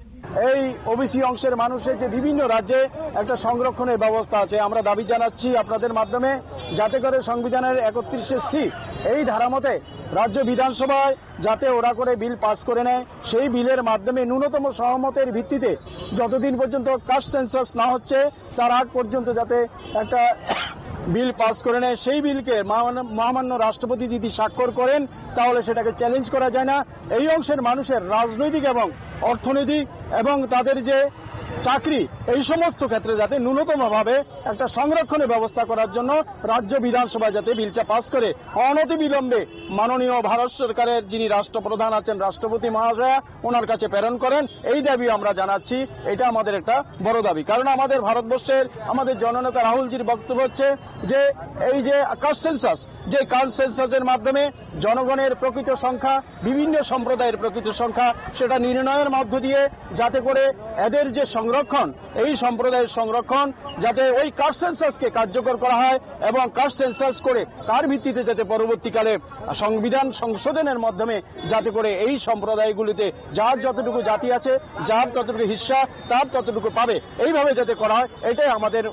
এই ওবিসি অংশের মানুষের যে বিভিন্ন রাজ্যে একটা সংরক্ষণের ব্যবস্থা আছে, আমরা দাবি জানাচ্ছি আপনাদের মাধ্যমে, যাতে করে সংবিধানের একত্রিশে সি এই ধারা মতে রাজ্য বিধানসভায় যাতে ওরা করে বিল পাস করে নেয়, সেই বিলের মাধ্যমে ন্যূনতম সহমতের ভিত্তিতে যতদিন পর্যন্ত কাস্ট সেন্সাস না হচ্ছে, তার আগ পর্যন্ত যাতে একটা বিল পাস করে নেয়, সেই বিলকে মহামান্য, মহামান্য রাষ্ট্রপতি যদি স্বাক্ষর করেন, তাহলে সেটাকে চ্যালেঞ্জ করা যায় না। এই অংশের মানুষের রাজনৈতিক এবং অর্থনৈতিক এবং তাদের যে চাকরি, এই সমস্ত ক্ষেত্রে যাতে ন্যূনতমভাবে একটা সংরক্ষণের ব্যবস্থা করার জন্য রাজ্য বিধানসভা যাতে বিলটা পাস করে অনতিবিলম্বে মাননীয় ভারত সরকারের যিনি রাষ্ট্রপ্রধান আছেন, রাষ্ট্রপতি মহাশয়া, ওনার কাছে প্রেরণ করেন, এই দাবি আমরা জানাচ্ছি। এটা আমাদের একটা বড় দাবি, কারণ আমাদের ভারতবর্ষের আমাদের জননেতা রাহুলজির বক্তব্য হচ্ছে যে এই যে কাস্ট সেন্সাস, যে কাস্ট সেন্সাসের মাধ্যমে জনগণের প্রকৃত সংখ্যা, বিভিন্ন সম্প্রদায়ের প্রকৃত সংখ্যা, সেটা নির্ণয়ের মধ্য দিয়ে যাতে করে এদের যে সংরক্ষণ, এই সম্প্রদায়ের সংরক্ষণ, যাতে ওই কাস্ট সেন্সাসকে কার্যকর করা হয় এবং কাস্ট সেন্সাস করে তার ভিত্তিতে যাতে পরবর্তীকালে সংবিধান সংশোধনের মাধ্যমে যাতে করে এই সম্প্রদায়গুলিতে যার যতটুকু জাতি আছে, যার ততটুকু হিস্সা, তার ততটুকু পাবে, এইভাবে যাতে করা হয়, এটাই আমাদের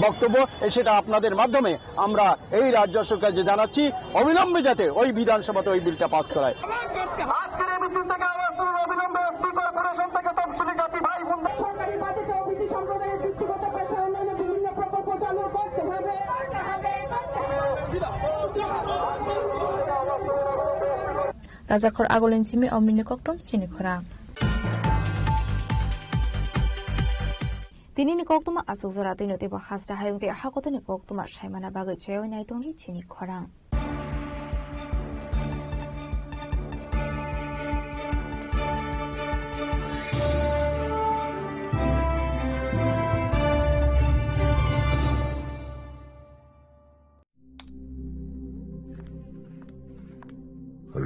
বক্তব্য। এ, সেটা আপনাদের মাধ্যমে আমরা এই রাজ্য সরকারকে জানাচ্ছি, অবিলম্বে যাতে ওই বিধানসভাতে ওই বিলটা পাস করায়। আজকের এই মিছিল থেকে আওয়াজ তুলুন, অবিলম্বে এসটি কর্পোরেশন থেকে তফসিলি জাতি ভাই বোন। সরকারি বাজেটে ওবিসি সম্প্রদায়ের বৃত্তিগত পেশা উন্নয়নে বিভিন্ন প্রকল্প চালু করতে হবে। Rajakhor Agulin simi omini koktom chini khorang. Tinini koktoma aswk jora twi no teibo hasta hayung tei hakotoni koktoma saimana bagwi chaywi nai tongdi chini khorang.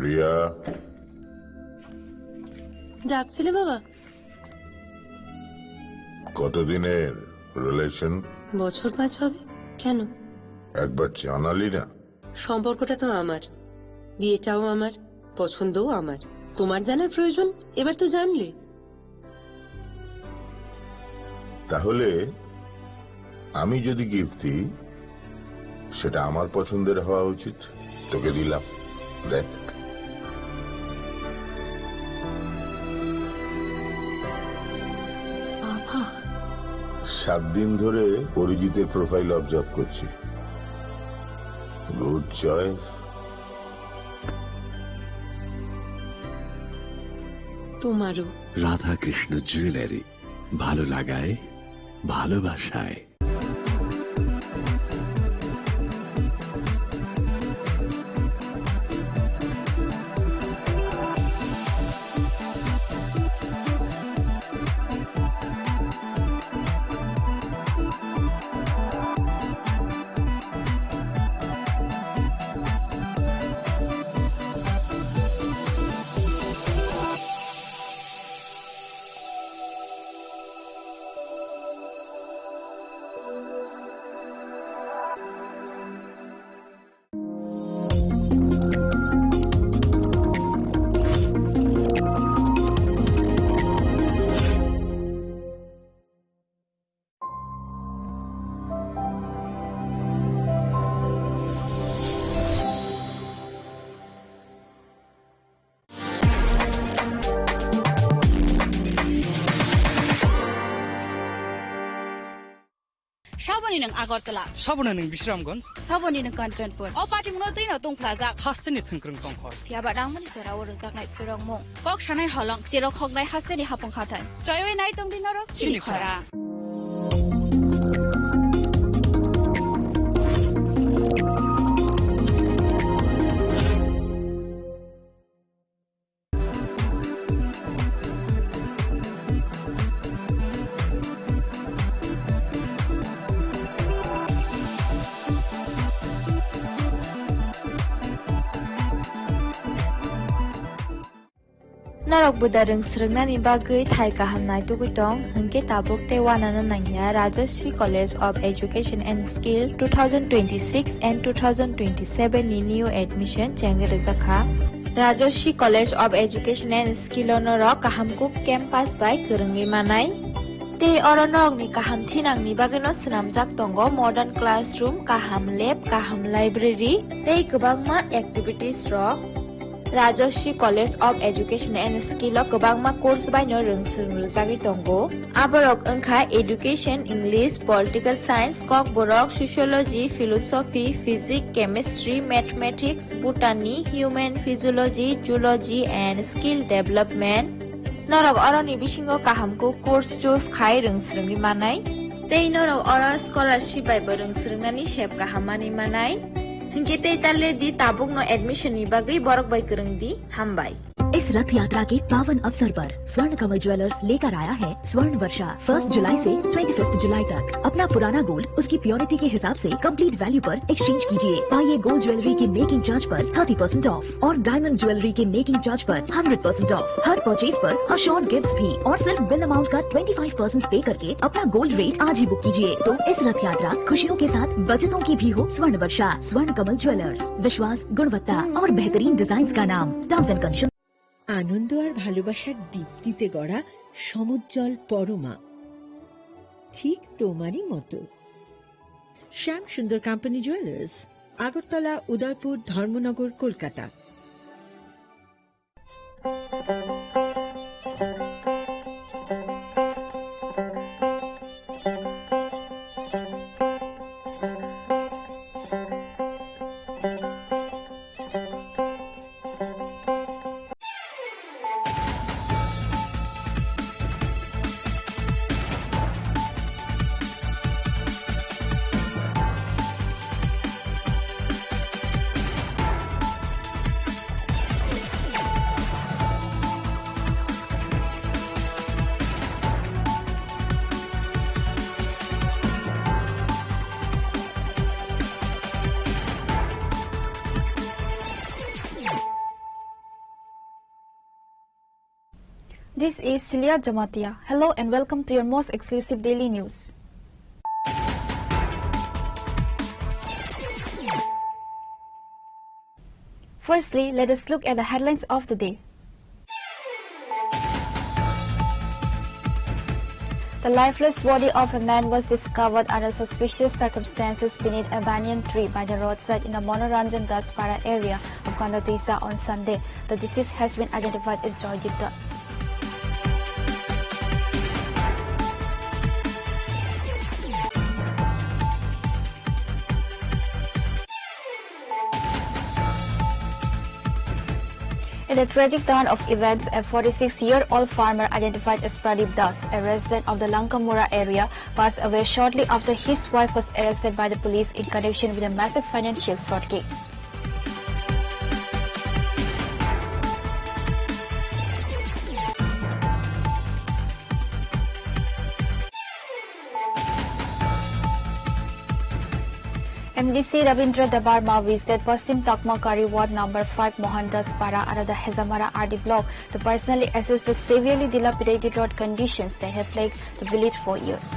Riya. ডাকছিলে বাবা? কতদিনের রিলেশন? বছর পাঁচ হবে। কেন? একবার জানালি না। সম্পর্কটা তো আমার, বিয়েটাও আমার, পছন্দও আমার। তোমার জানার প্রয়োজন? এবার তো জানলে। তাহলে আমি যদি গিফট দিই, সেটা আমার পছন্দের হওয়া উচিত। তোকে দিলাম, দেখ। বাবা। সাত দিন ধরে অরিজিতের প্রোফাইল অবজার্ভ করছি। Good choice. তোমারও। রাধাকৃষ্ণ জুয়েলারি, ভালো লাগায়, ভালোবাসায়। Saboni nwng Agartala. Saboni nwng Bisramganj. Saboni nwng Kanchanpur. O patimungno twino tongphlajak. Hasteni thwngkwrwng tongkhor. Phiyaba rangmani jorao rwjaknai phwrwngmung. Kok sanai holong, cherok hoknai hasteni hapung hathai. Choiwi nai tongdi norok chini khorang. Norok buda rwng swrwngnani bagwi thai kaham naitugwi tong, hwnkhe tabuk tei uanano nangya Rajashree College of Education and Skill two thousand twenty-six and two thousand twenty-seven ni new admission chengwi rwjakha. Rajashree College of Education and Skill o norok kaham kuk campus bai kwrwngwi manai. Tei oro norokni kaham thinangni bagwino swnamjak tongo modern classroom, kaham lab, kaham library tei kwbangma activities rok. Rajashree College of Education and Skill o kwbangma course baino rwng swrwng rwjagwi tongo. Aborok wngkha Education, English, Political Science, Kokborok, Sociology, Philosophy, Physics, Chemistry, Mathematics, Botany, Human Physiology, Zoology and Skill Development. Norok oroni bisingo kaham kuk course choose khai rwng swrwngwi manai. Tei norok oro scholarship bai bo rwng swrwngnani sep kaham manwi manai. Hinkhe tei ta le di tabukno admission ni bagwi borok bai kwrwng di. Hambai. इस रथ यात्रा के पावन अवसर पर स्वर्ण कमल ज्वेलर्स लेकर आया है स्वर्ण वर्षा। फर्स्ट जुलाई से ट्वेंटी फिफ्थ जुलाई तक अपना पुराना गोल्ड उसकी प्योरिटी के हिसाब से कंप्लीट वैल्यू पर एक्सचेंज कीजिए। पाइए गोल्ड ज्वेलरी के मेकिंग चार्ज पर थर्टी परसेंट ऑफ और डायमंड ज्वेलरी के मेकिंग चार्ज पर हंड्रेड परसेंट ऑफ। हर परचेज पर अश्योर्ड गिफ्ट्स भी और सिर्फ बिल अमाउंट का ट्वेंटी फाइव परसेंट पे करके अपना गोल्ड रेट आज ही बुक कीजिए। तो इस रथ यात्रा खुशियों के साथ बचतों की भी हो। स्वर्ण वर्षा, स्वर्ण कमल ज्वेलर्स, विश्वास, गुणवत्ता और बेहतरीन डिजाइन का नाम। Terms and condition. আনন্দ আর ভালোবাসার দীপ্তিতে গড়া সমুজ্জ্বল পরমা, ঠিক তোমারই মতো। শ্যাম সুন্দর কোম্পানি জুয়েলার্স, আগরতলা, উদয়পুর, ধর্মনগর, Kolkata. This is Celia Jamatia. Hello and welcome to your most exclusive daily news. Firstly, let us look at the headlines of the day. The lifeless body of a man was discovered under suspicious circumstances beneath a banyan tree by the roadside in the Manoranjan Daspara area of Gandadisa on Sunday. The deceased has been identified as Joydeep Das. In a tragic turn of events, a forty-six-year-old farmer identified as Pradip Das, a resident of the Lankamura area, passed away shortly after his wife was arrested by the police in connection with a massive financial fraud case. M D C Ravindra Debbarma visited Paschim Takma Kari Ward number five Mohandas Para under the Hejamara R D block to personally assess the severely dilapidated road conditions that have plagued the village for years.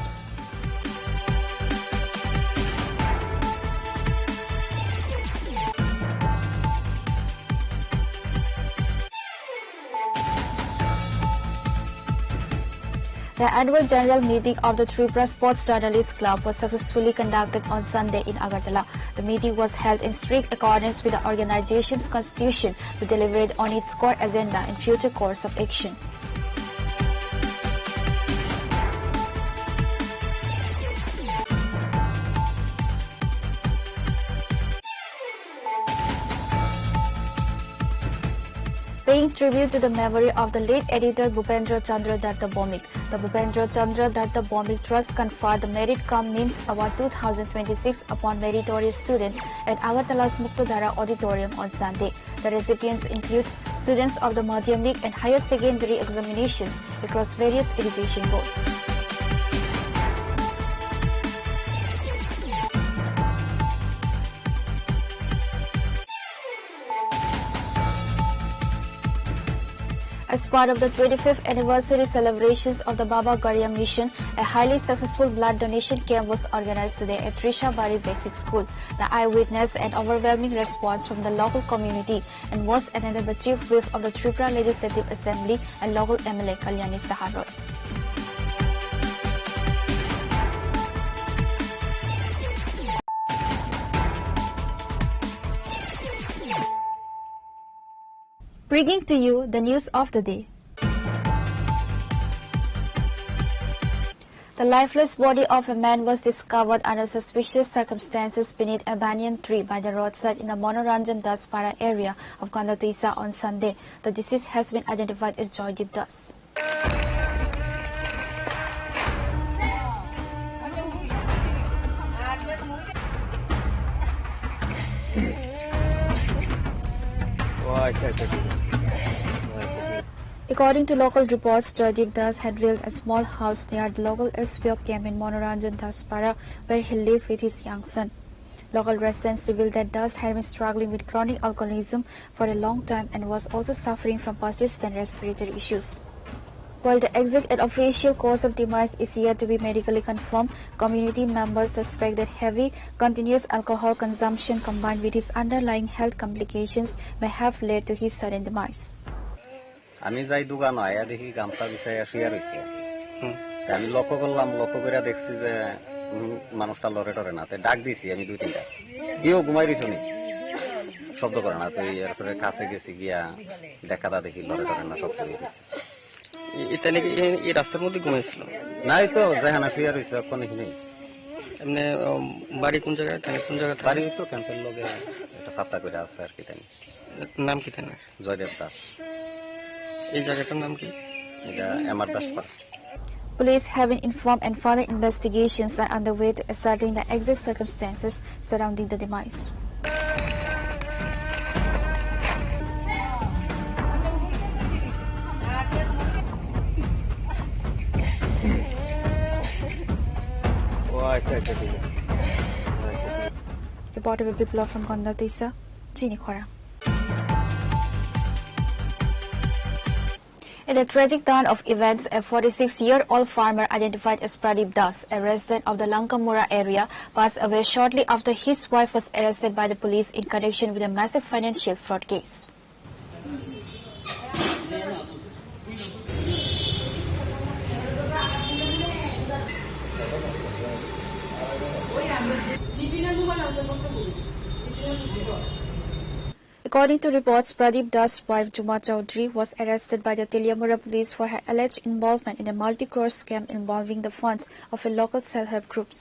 The annual general meeting of the Tripura Sports Journalists Club was successfully conducted on Sunday in Agartala. The meeting was held in strict accordance with the organization's constitution to deliberate on its core agenda and future course of action. Paying tribute to the memory of the late editor Bhupendra Chandra Datta Bhowmik, the Bhupendra Chandra Datta Bhowmik Trust conferred the Merit Cum Means Award two thousand twenty-six upon meritorious students at Agartala's Muktadhara Auditorium on Sunday. The recipients include students of the madhyamik and higher secondary examinations across various education boards. As part of the twenty-fifth anniversary celebrations of the Baba Garia Mission, a highly successful blood donation camp was organized today at Trishabari Basic School. The eye witnessed an overwhelming response from the local community and was attended by Chief Whip of the Tripura Legislative Assembly and local M L A Kalyani Saha Roy. Bringing to you the news of the day. The lifeless body of a man was discovered under suspicious circumstances beneath a banyan tree by the roadside in the Manoranjan Daspara area of Gandadisa on Sunday. The deceased has been identified as Joydeep Das. According to local reports, Joydeep Das had built a small house near the local S P O camp in Manoranjan Das Para, where he lived with his young son. Local residents revealed that Das had been struggling with chronic alcoholism for a long time and was also suffering from persistent respiratory issues. While the exact and official cause of demise is yet to be medically confirmed, community members suspect that heavy, continuous alcohol consumption combined with his underlying health complications may have led to his sudden demise. আমি যাই দোকানো, আয়া দেখি গামছা বিছাইয়া শুয়ে রইছে। হুম। তে আমি লক্ষ্য করলাম, লক্ষ্য করে দেখছি যে, উম, মানুষটা লড়ে টড়ে না। তে ডাক দিছি আমি দুই তিনটা, "কিও ঘুমাই রইছো নি?" শব্দ করে না। তো এরপরে কাছে গেছি, গিয়া দেখা দা দেখি লড়ে টড়ে না, শক্ত হয়ে গেছে। এ-, এ তাহলে কি এই, এই রাস্তার মধ্যে ঘুমাইছিল? নাই তো, যেখানে শুয়ে রইছে, ওখানে নেই। এমনি, উম, বাড়ি কোন জায়গায়? তাহলে কোন জায়গায় থাকে? বাড়ি তো ক্যাম্পের লগে একটা সাপ্তা করে আছে আর কি, তাই। নাম কি তার? জয়দেব দাস। এই জায়গাটার নাম কি? এটা এম আর দাস পাড়া। Police have been informed and further investigations are underway to ascertain the exact circumstances surrounding the demise. ও আচ্ছা, আচ্ছা, ঠিক আছে। আচ্ছা, ঠিক আছে। Reporter Biplab from Kondal Tisa, Chini Khorang. In a tragic turn of events, a forty-six-year-old farmer identified as Pradeep Das, a resident of the Lankamura area, passed away shortly after his wife was arrested by the police in connection with a massive financial fraud case. According to reports, Pradeep Das' wife Juma Chaudhary was arrested by the Teliamura police for her alleged involvement in a multi-crore scam involving the funds of a local self-help groups.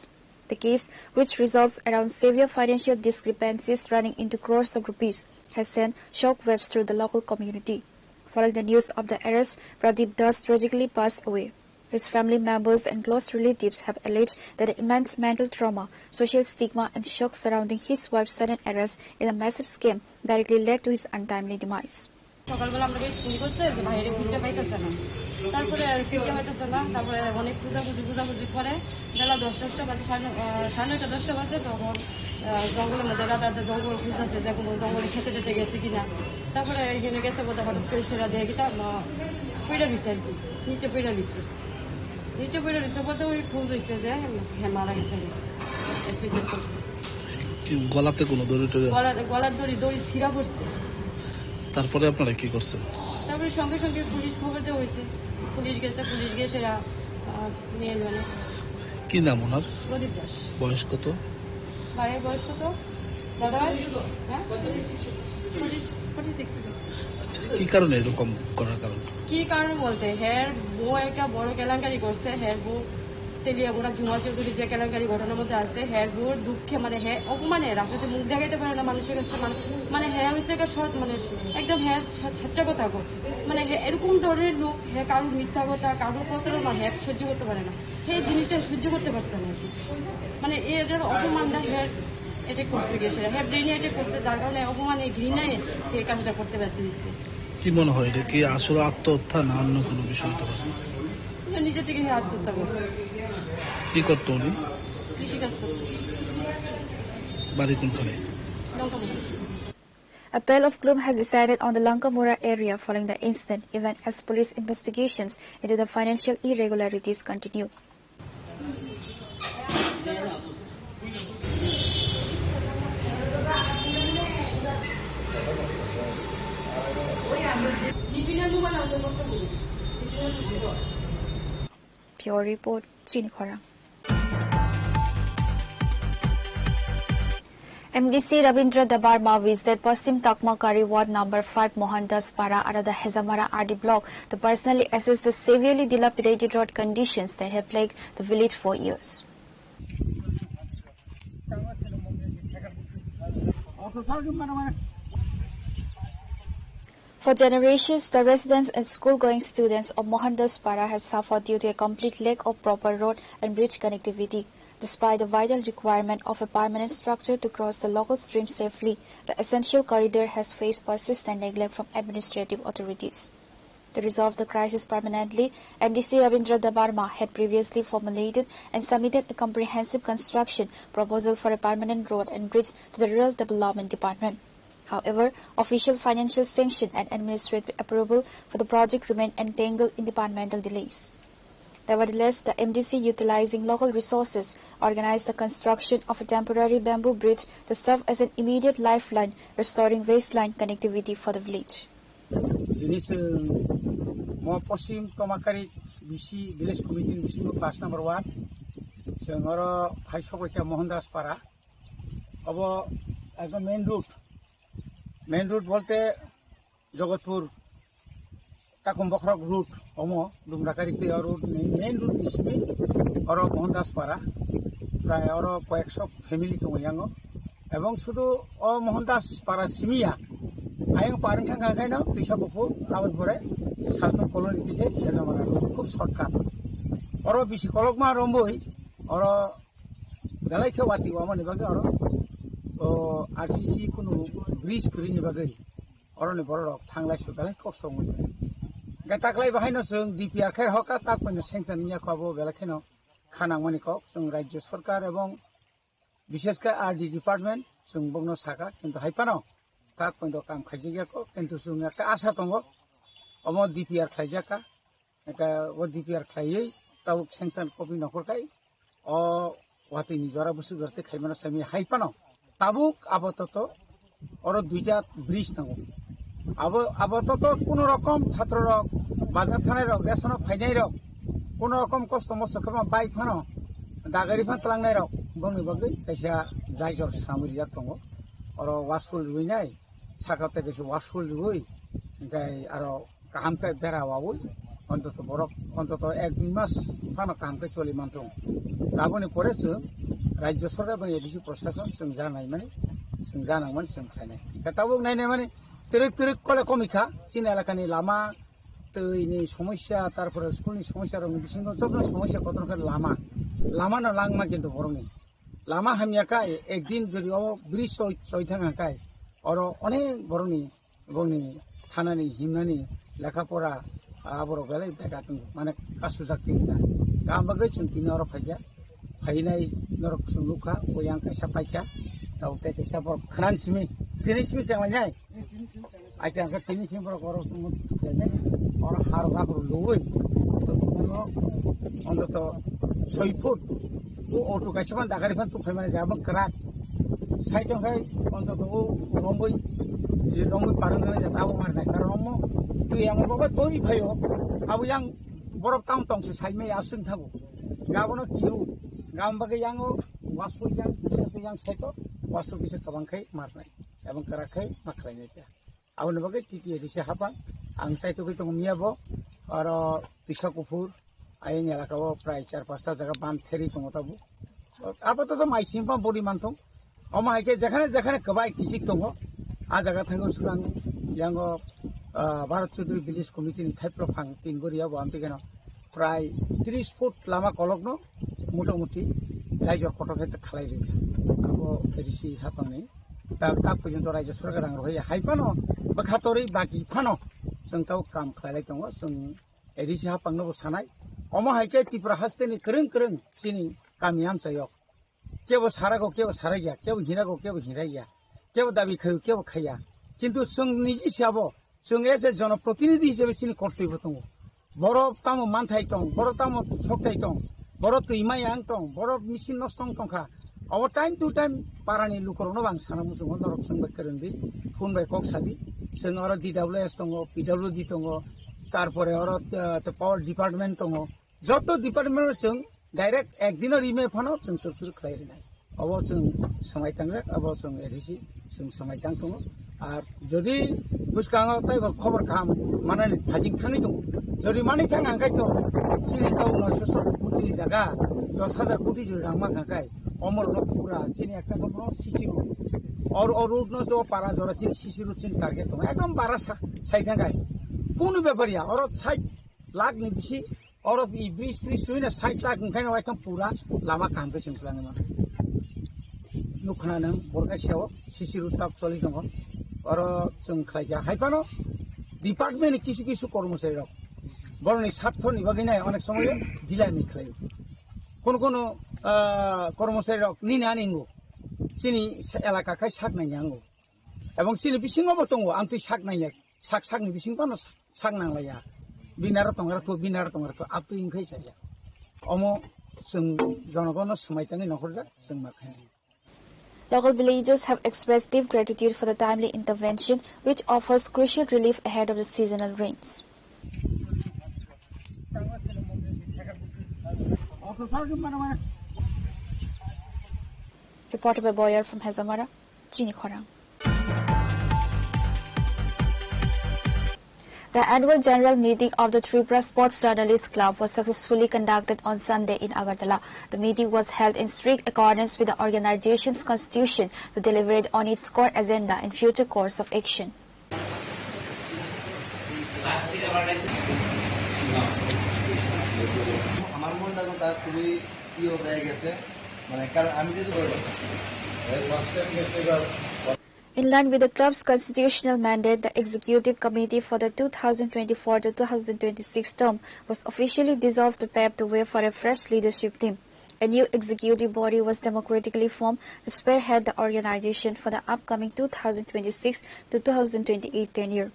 The case, which resolves around severe financial discrepancies running into crores of rupees, has sent shockwaves through the local community. Following the news of the arrest, Pradeep Das tragically passed away. His family members and close relatives have alleged that the immense mental trauma, social stigma, and shock surrounding his wife's sudden arrest in a massive scam directly led to his untimely demise. সকালবেলা আমরা ফোন করছে যে ভাইরে খুঁজে পাইতেছে না। তারপরে আর খুঁজে পাইতেছে না, তারপরে অনেক খোঁজাখুঁজি, খোঁজাখুঁজি করে বেলা দশটা, দশটা বাজে, সাড়ে ন-, আহ, সাড়ে নয়টা, দশটা বাজে, তখন, আহ, জঙ্গলের মধ্যে রাতে রাতে জঙ্গল খুঁজতেছে, যে কোনো জঙ্গলে খেতে টেতে গেছে কিনা। তারপরে এখানে গেছে বলতে হঠাৎ করে সেরা দিয়ে কিতা, আহ, পড়ে রইছে আর কি, নিচে পড়ে রইছে। নিচে পড়ে রইছে বলতে ওই খোঁজ হইছে যে হ্যাঁ মারা গেছে, suicide করছে। কি গলাতে কোনো দড়ি টড়ি? গলা-, গলার দড়ি, দড়ি ছিঁড়া পড়ছে। তারপরে আপনারা কি করছেন? তারপরে সঙ্গে সঙ্গে পুলিশ খবর দেওয়া হয়েছে, পুলিশ গেছে, পুলিশ গিয়ে সেরা, আহ, নিয়ে এলো না। কি নাম ওনার? প্রদীপ দাস। বয়স কত? ভাইয়ের বয়স কত? দাদা ভাই? হ্যাঁ? Forty, forty six. আচ্ছা, কি কারণে এরকম করার কারণ? কি কারণ বলতে, হ্যার বউ একটা বড় কেলেঙ্কারি করছে, হ্যার বউ তেলিয়ামুড়া ঝুমা চৌধুরী যে কেলেঙ্কারি ঘটনার মধ্যে আছে, হ্যার বউর দুঃখে মানে হ্যাঁ অপমানে রাস্তাতে মুখ দেখাইতে পারে না মানুষের কাছে, মানে, মানে হ্যাঁ হইছে একটা সৎ মানুষ, একদম হ্যাঁ সা-, সচ্চা কথা কর, মানে হ্যাঁ এরকম ধরনের লোক, হ্যাঁ কারোর মিথ্যা কথা, কারোর প্রতারণা হ্যাঁ সহ্য করতে পারে না। সেই জিনিসটা সহ্য করতে পারছে না আর কি। মানে এটার অপমানটা হে অ্যাটাক করতে গিয়েছে, হে ব্রেনে অ্যাটাক করছে, যার কারণে অপমানে ঘৃণায় সে কাজটা করতে বাধ্য হয়েছে। কি মনে হয়, এটা কি আসলে আত্মহত্যা না অন্য কোনো বিষয় হতে পারে? না, নিজে থেকে হে আত্মহত্যা করছে। কি করতো উনি? কৃষিকাজ করতো। বাড়ি কোনখানে? লঙ্কা মন্দির। A pall of gloom has descended on the Lankamura area following the incident, even as police investigations into the financial irregularities continue. Bureau Report, Chini Khorang. M D C Rabindra Debbarma visited Paschim Takma Kari Ward number five Mohandas Para under the Hejamara R D block to personally assess the severely dilapidated road conditions that have plagued the village for years. For generations, the residents and school-going students of Mohandas Para have suffered due to a complete lack of proper road and bridge connectivity. Despite the vital requirement of a permanent structure to cross the local stream safely, the essential corridor has faced persistent neglect from administrative authorities. To resolve the crisis permanently, M D C Ravindra Debbarma had previously formulated and submitted a comprehensive construction proposal for a permanent road and bridge to the Rural Development Department. However, official financial sanction and administrative approval for the project remain entangled in departmental delays. Nevertheless, the M D C, utilizing local resources, organized the construction of a temporary bamboo bridge to serve as an immediate lifeline, restoring waistline connectivity for the village. Tini chwng mo Poschim Tomakari B C Village Committee ni bisingo paanch number ward. Chwng oro hai sobaikha Mohandas Para. Obo ekdom main road. Main road bolte Jogotpur Takum Bokhorok road, omo Dumrakari tei o road ni main road ni simi oro Mohandas Para. Prai oro koyekso family tongo yango. Ebong sudu o Mohandas Para simi ya. Ayang pareng thang kha khaino Twisa Kuphur, aboni pore Saltung Colony tike Hejamara road, khub shortcut. Oro bisi kolokma romboi, oro belai khe wati wamani bagwi oro o R C C kunu bridge kwrwini bagwi oroni bororok thanglai su belai kosto wngwi tongo. Hwnkhe taklai bahaino chwng D P R khe hoka tak poino sanction wngya kho abo belai kheno kha nangmani kok. Chwng Rajya Sarkar ebong bishesh khe R D department chwng bokno sakha, kintu hai phano tak poino kam khaijak ya kho, kintu chwng ekta asa tongo omo D P R khlaijak kha. Eka o D P R khlaiwi tabuk sanction copy nokhor khai o watwi ni jora busu jora tei khaimano sami hai phano tabuk apatot oro duita bridge nango. Abo, apatot kuno rokom chhatro rok, bazar thanai rok, ration o phainai rok, kuno rokom kosto mosto khe ma bai phano dagari phan tlangnai rok bongni bagwi kaisa jaijor samwi rijak tongo. Oro washful rwinai, saka tei kaisa washful rwui, hwnkhe aro kaham khe bera waui, ontoto borok, ontoto ek dui mas phano kaham khe choli manthung. Aboni pore chwng Rajya Sarkar bai A D C Prashason chwng janai mani, chwng janang mani chwng khlainai. Khe tabuk nainai mani twrwk twrwk kole komikha, chini elakani lama, twi ni somosya, tarpore school ni somosya rokni bisingo joto somosya kotor khe lama, lama no langma kintu borokni. Lama hamya kha, ekdin jodi o bridge choi, choi thang kha, oro onek borokni, borokni thanani, himnani, lekha pora, aborok belai beka tongo, mane kasujak tongkha. Gam bagwi chwng tini oro phaikha, phainai norok chwng nukha, oyang kaisa paikha, tao tei kaisa borok khnan simi, tini simi chenglainai. Acha, hwnkhe tini sini borok oro tongmo, oro har bak rw lwi, ontoto soi foot, o auto kaisa phan dagari phan tuphai mani jabo kwrak. Side o khai ontoto o romboi, romboi parang kana jata abo marnai, karon omo twi amo baba tori phaio, abo yang borok tang tong se sai mai aswng thago. Gabono kiu, gam bagwi yango wasu yang, yang side o wasu kisa kabang khai marnai, ebong kwrak khai ma khlainai ta. Aboni bagwi T T A D C haphang ang chaitugwi tongo miya bo, oro Twisa Kuphur ayang elaka o prai char pasta jaga ban theri tongo tabuk. Apatot mai simi pha body manthung. Omo hai khe jekhane jekhane kwbai kichik tongo. A jaga thango sulang yango, ah, Bharat Chaudhary Village Committee ni thaipro phang tin gori abo amtwi kheno prai tris foot lama kolokno motamuti laijor kotor khe khlai rikha. Abo A D C haphangni tak, tak porjonto Rajya Sarkar rang rohorya hai phano bwkha torwi baki phano chwng tau kam khlailai tongo, chwng A D C haphangno bo sanai. Omo hai khe Tripura hasteni kwrwng kwrwng chini kami amchaio kebo sarago, kebo sarai ya, kebo hirago, kebo hirai ya, kebo dabi khaio, kebo khaiya. Kintu chwng niji sabo, chwng as a jonoprotinidhi hisabe chini kortoibo tongo. Borok tamo manthai tong, borok tamo sokthai tong, borok twi mayang tong, borok machine nosto wng tongkha. Abo time to time parani lukurokno bo ang sana muchungo, norok chwng bai kwrwngdi, phone bai kok sadi. Chwng oro D W S tongo, P W D tongo, tarpore oro, eh, power department tongo. Joto department o chwng direct ekdino rimai phano chwng churchuri khlai rinai. Obo chwng swmai tangjak, obo chwng A D C chwng swmai tang tongo. Ar jodi bwskango teibo khobor kaham manani thajing thangwi tongo. Jodi mani thang hangkai to chini tau noisho koti jaga dos hajar koti jodi rang ma hangkai, omorno pura chini ekta bono C C road. Or, o road no jo para jora chini C C road chini target tongo. Ekdom bara sa-, sai thangkai. Kunu bepar ya, oro sait lakh ni bisi, oro i bridge tris sui na sait lakh wngkhaino waisa pura lama kaham khe chwng khlai mano. Nukha na nang, borok kaisa o C C road tak choli tongo. Oro chwng khlai kha hai phano Department ni kisu kisu kormochari rok boroni sartho ni bagwi nai onek somoy dilami khlai. Kono kono, ah, kormochari rok nini ani wngo, chini elaka khai sak nai wngo. Ebong chini bisingo bo tongo, ang twi sak nangya, sak sakni bisingo no sak nanglaiya. Binaro tongra kho, binaro tongra kho, aptwi wngkhai chaya. Omo chwng jonogono swmai tangwi nokhorjak, chwng ma khainai. Local villagers have expressed deep gratitude for the timely intervention, which offers crucial relief ahead of the seasonal rains. Reported by Boyer from Hazamara, Chini Khorang. The annual general meeting of the Tripura Sports Journalists Club was successfully conducted on Sunday in Agartala. The meeting was held in strict accordance with the organization's constitution to deliberate on its core agenda and future course of action. আমার মনটা তো তার খুবই প্রিয় হয়ে গেছে, মানে, কারণ আমি যেহেতু In line with the club's constitutional mandate, the executive committee for the two thousand twenty-four to two thousand twenty-six term was officially dissolved to pave the way for a fresh leadership team. A new executive body was democratically formed to spearhead the organization for the upcoming two thousand twenty-six to two thousand twenty-eight tenure.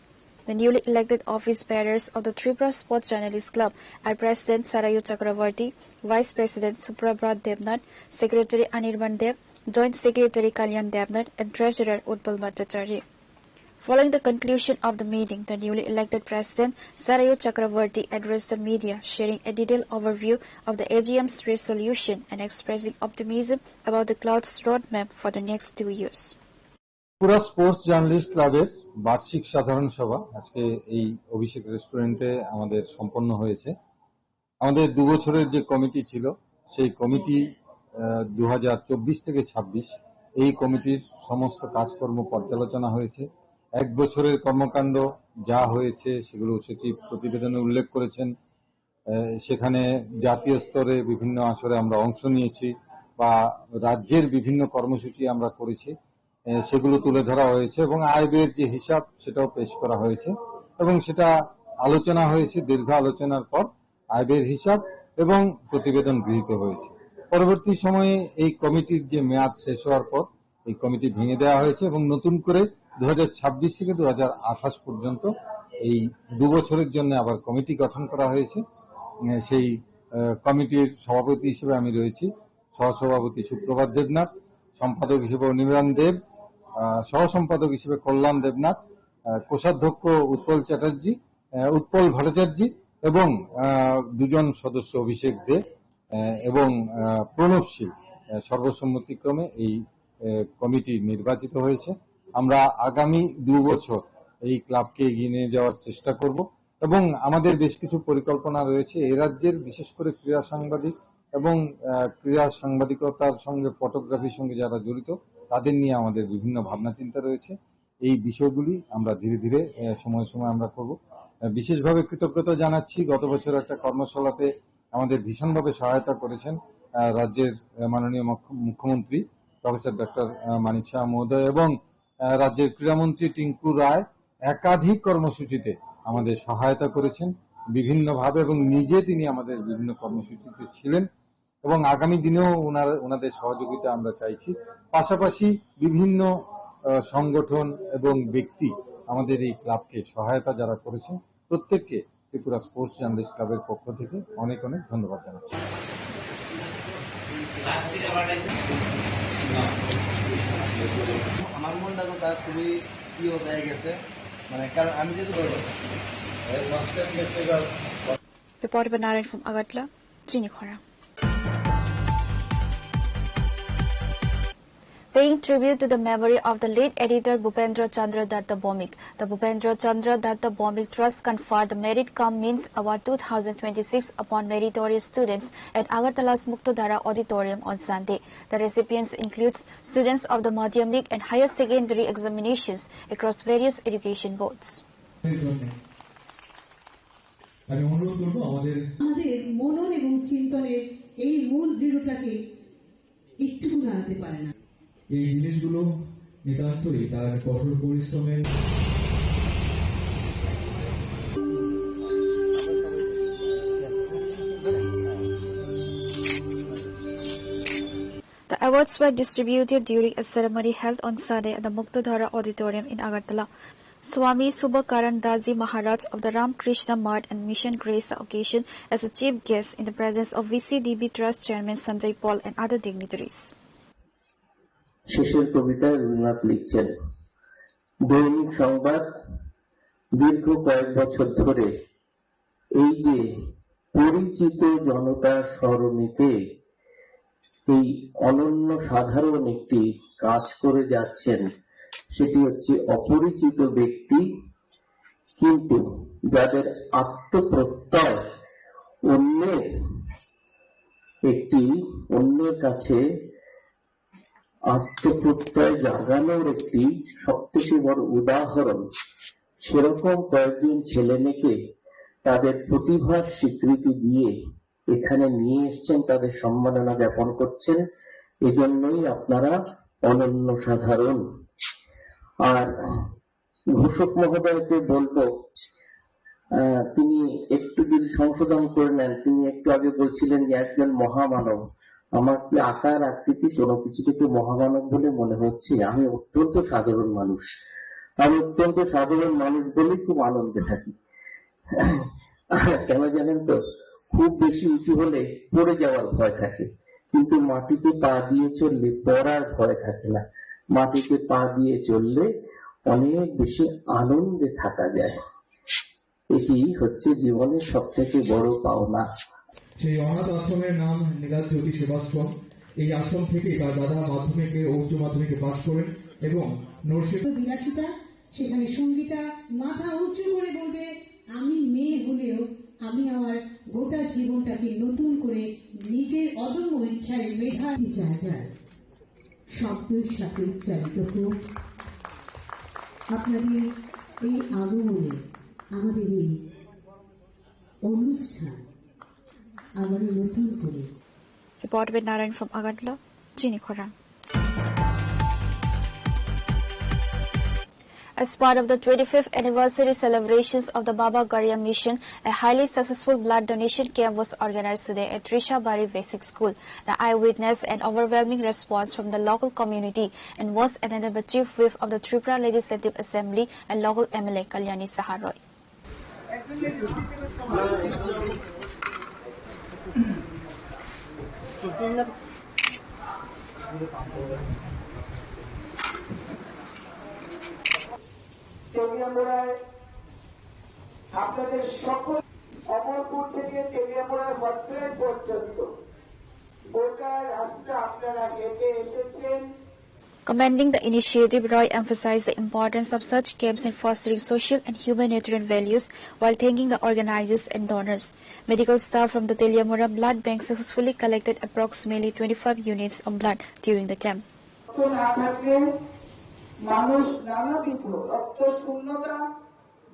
The newly elected office bearers of the Tripura Sports Journalists Club are President Sarayu Chakravarti, Vice President Suprabhat Debnath, Secretary Anirban Deb, Joint Secretary Kalyan Debnath, and Treasurer Utpal Bhattacharya. Following the conclusion of the meeting, the newly elected President Sarayu Chakravarti addressed the media, sharing a detailed overview of the A G M's resolution and expressing optimism about the club's roadmap for the next two years. Tripura sports journalist ক্লাবের বার্ষিক সাধারণ সভা আজকে এই অভিষেক রেস্টুরেন্টে আমাদের সম্পন্ন হয়েছে। আমাদের দু বছরের যে কমিটি ছিল, সেই কমিটি, আহ, দু হাজার চব্বিশ থেকে ছাব্বিশ, এই কমিটির সমস্ত কাজকর্ম পর্যালোচনা হয়েছে। এক বছরের কর্মকাণ্ড যা হয়েছে, সেগুলো সচিব প্রতিবেদনে উল্লেখ করেছেন। আহ, সেখানে জাতীয় স্তরে বিভিন্ন আসরে আমরা অংশ নিয়েছি বা রাজ্যের বিভিন্ন কর্মসূচি আমরা করেছি, আহ, সেগুলো তুলে ধরা হয়েছে এবং আয় ব্যয়ের যে হিসাব, সেটাও পেশ করা হয়েছে এবং সেটা আলোচনা হয়েছে। দীর্ঘ আলোচনার পর আয় ব্যয়ের হিসাব এবং প্রতিবেদন গৃহীত হয়েছে। পরবর্তী সময়ে এই কমিটির যে মেয়াদ শেষ হওয়ার পর এই কমিটি ভেঙে দেওয়া হয়েছে এবং নতুন করে দু হাজার ছাব্বিশ থেকে দু হাজার আঠাশ পর্যন্ত এই দু বছরের জন্য আবার কমিটি গঠন করা হয়েছে। উম, সেই, আহ, কমিটির সভাপতি হিসেবে আমি রয়েছি, সহসভাপতি সুপ্রভাত দেবনাথ, সম্পাদক হিসেবে অনির্বাণ দেব, আহ, সহ সম্পাদক হিসেবে কল্যাণ দেবনাথ, আহ, কোষাধ্যক্ষ উৎপল চ্যাটার্জি, আহ, উৎপল ভট্টাচার্য এবং, আহ, দুজন সদস্য অভিষেক দে, আহ, এবং, আহ, প্রণব শীল, আহ, সর্বসম্মতিক্রমে এই, আহ, কমিটি নির্বাচিত হয়েছে। আমরা আগামী দু বছর এই ক্লাবকে এগিয়ে নিয়ে যাওয়ার চেষ্টা করব এবং আমাদের বেশ কিছু পরিকল্পনা রয়েছে। এই রাজ্যের বিশেষ করে ক্রীড়া সাংবাদিক এবং, আহ, ক্রীড়া সাংবাদিকতার সঙ্গে ফটোগ্রাফির সঙ্গে যারা জড়িত, তাদের নিয়ে আমাদের বিভিন্ন ভাবনা চিন্তা রয়েছে। এই বিষয়গুলি আমরা ধীরে ধীরে, আহ, সময়ে সময়ে আমরা করব। আহ, বিশেষভাবে কৃতজ্ঞতা জানাচ্ছি গত বছর একটা কর্মশালাতে আমাদের ভীষণভাবে সহায়তা করেছেন, আহ, রাজ্যের, আহ, মাননীয় মুখ্য-, মুখ্যমন্ত্রী প্রফেসর ডক্টর, আহ, মানিক সাহা মহোদয় এবং, আহ, রাজ্যের ক্রীড়ামন্ত্রী টিঙ্কু রায় একাধিক কর্মসূচিতে আমাদের সহায়তা করেছেন বিভিন্নভাবে এবং নিজে তিনি আমাদের বিভিন্ন কর্মসূচিতে ছিলেন। এবং আগামী দিনেও ওনার, ওনাদের সহযোগিতা আমরা চাইছি। পাশাপাশি বিভিন্ন, আহ, সংগঠন এবং ব্যক্তি আমাদের এই ক্লাবকে সহায়তা যারা করেছেন, প্রত্যেককে ত্রিপুরা স্পোর্টস জার্নালিস্ট ক্লাবের পক্ষ থেকে অনেক অনেক ধন্যবাদ জানাচ্ছি। আমার মনটা তো তার খুবই প্রিয় হয়ে গেছে, মানে, কারণ আমি যেহেতু Reported by Narayan from Agartala, Chini Khorang. Paying tribute to the memory of the late editor Bhupendra Chandra Datta Bhowmik, the Bhupendra Chandra Datta Bhowmik Trust conferred the Merit cum Means Award two thousand twenty-six upon meritorious students at Agartala's Muktodhara Auditorium on Sunday. The recipients includes students of the Madhyamik and higher secondary examinations across various education boards. আমি অনুরোধ করব আমাদের আমাদের মনন এবং চিন্তনের এই মূল দৃঢ়তাকে একটুকু নাড়াতে পারে না। এই জিনিসগুলো নিতান্তই তার কঠোর পরিশ্রমের। Awards were distributed during a ceremony held on Sunday at the Muktadhara Auditorium in Agartala. Swami Subhakaran Daji Maharaj of the Ramakrishna Math and Mission graced the occasion as a chief guest in the presence of V C D B Trust Chairman Sanjay Paul and other dignitaries. শেষের কবিতায় রবীন্দ্রনাথ লিখছেন, দৈনিক সংবাদ। দীর্ঘ কয়েক বছর ধরে এই যে পরিচিত জনতার সরণিতে এই অনন্য সাধারণ একটি কাজ করে যাচ্ছেন, সেটি হচ্ছে অপরিচিত ব্যক্তি, কিন্তু যাদের আত্মপ্রত্যয় অন্যের একটি, অন্যের কাছে আত্মপ্রত্যয় জাগানোর একটি সবথেকে বড় উদাহরণ। সেরকম কয়েকজন ছেলে মেয়েকে তাদের প্রতিভার স্বীকৃতি দিয়ে এখানে নিয়ে এসছেন, তাদের সম্মাননা জ্ঞাপন করছেন, এজন্যই আপনারা অনন্য সাধারণ। আর ঘোষক মহোদয়কে বলবো, আহ, তিনি একটু যদি সংশোধন করে নেন, তিনি একটু আগে বলছিলেন যে একজন মহামানব। আমার কি আকার আকৃতি কোনো কিছু থেকে মহামানব বলে মনে হচ্ছে? আমি অত্যন্ত সাধারণ মানুষ, আমি অত্যন্ত সাধারণ মানুষ বলেই খুব আনন্দে থাকি। কেন জানেন তো, খুব বেশি উঁচু হলে পড়ে যাওয়ার ভয় থাকে, কিন্তু মাটিতে পা দিয়ে চললে পড়ার ভয় থাকে না। মাটিতে পা দিয়ে চললে অনেক বেশি আনন্দে থাকা যায়। এটি হচ্ছে জীবনের সব থেকে বড় পাওনা। সেই অনাথ আশ্রমের নাম নীলাজ্যোতি সেবাশ্রম। এই আশ্রম থেকে তার দাদা মাধ্যমিকে ও উচ্চ মাধ্যমিকে পাশ করেন এবং নরসিংহ বিলাসিতা, সেখানে সঙ্গীতা মাথা উঁচু করে বলবে, "আমি মেয়ে হলেও আমি আমার গোটা জীবনটাকে নতুন করে নিজের অদম্য ইচ্ছায় মেধা জায়গায় শব্দের সাথে উচ্চারিত হোক।" আপনাদের এই আগমনে আমাদের এই অনুষ্ঠান আবারও নতুন করে Report by Narayan from Agartala, Chini Khorang. As part of the twenty-fifth anniversary celebrations of the Baba Garia Mission, a highly successful blood donation camp was organized today at Rishabari Basic School. The eye witnessed an overwhelming response from the local community and was attended by Chief Whip of the Tripura Legislative Assembly and local M L A Kalyani Saha Roy. তেলিয়ামুড়ায় আপনাদের সকল, অমরপুর থেকে তেলিয়ামুড়ায় ভদ্রায় পর্যন্ত গোটা রাস্তা আপনারা হেঁটে এসেছেন। Commending the initiative, Roy emphasized the importance of such camps in fostering social and humanitarian values while thanking the organizers and donors. Medical staff from the Teliamura Blood Bank successfully collected approximately twenty-five units of blood during the camp. রক্ত না থাকলে মানুষ নানাবিধ রক্ত শূন্যতা,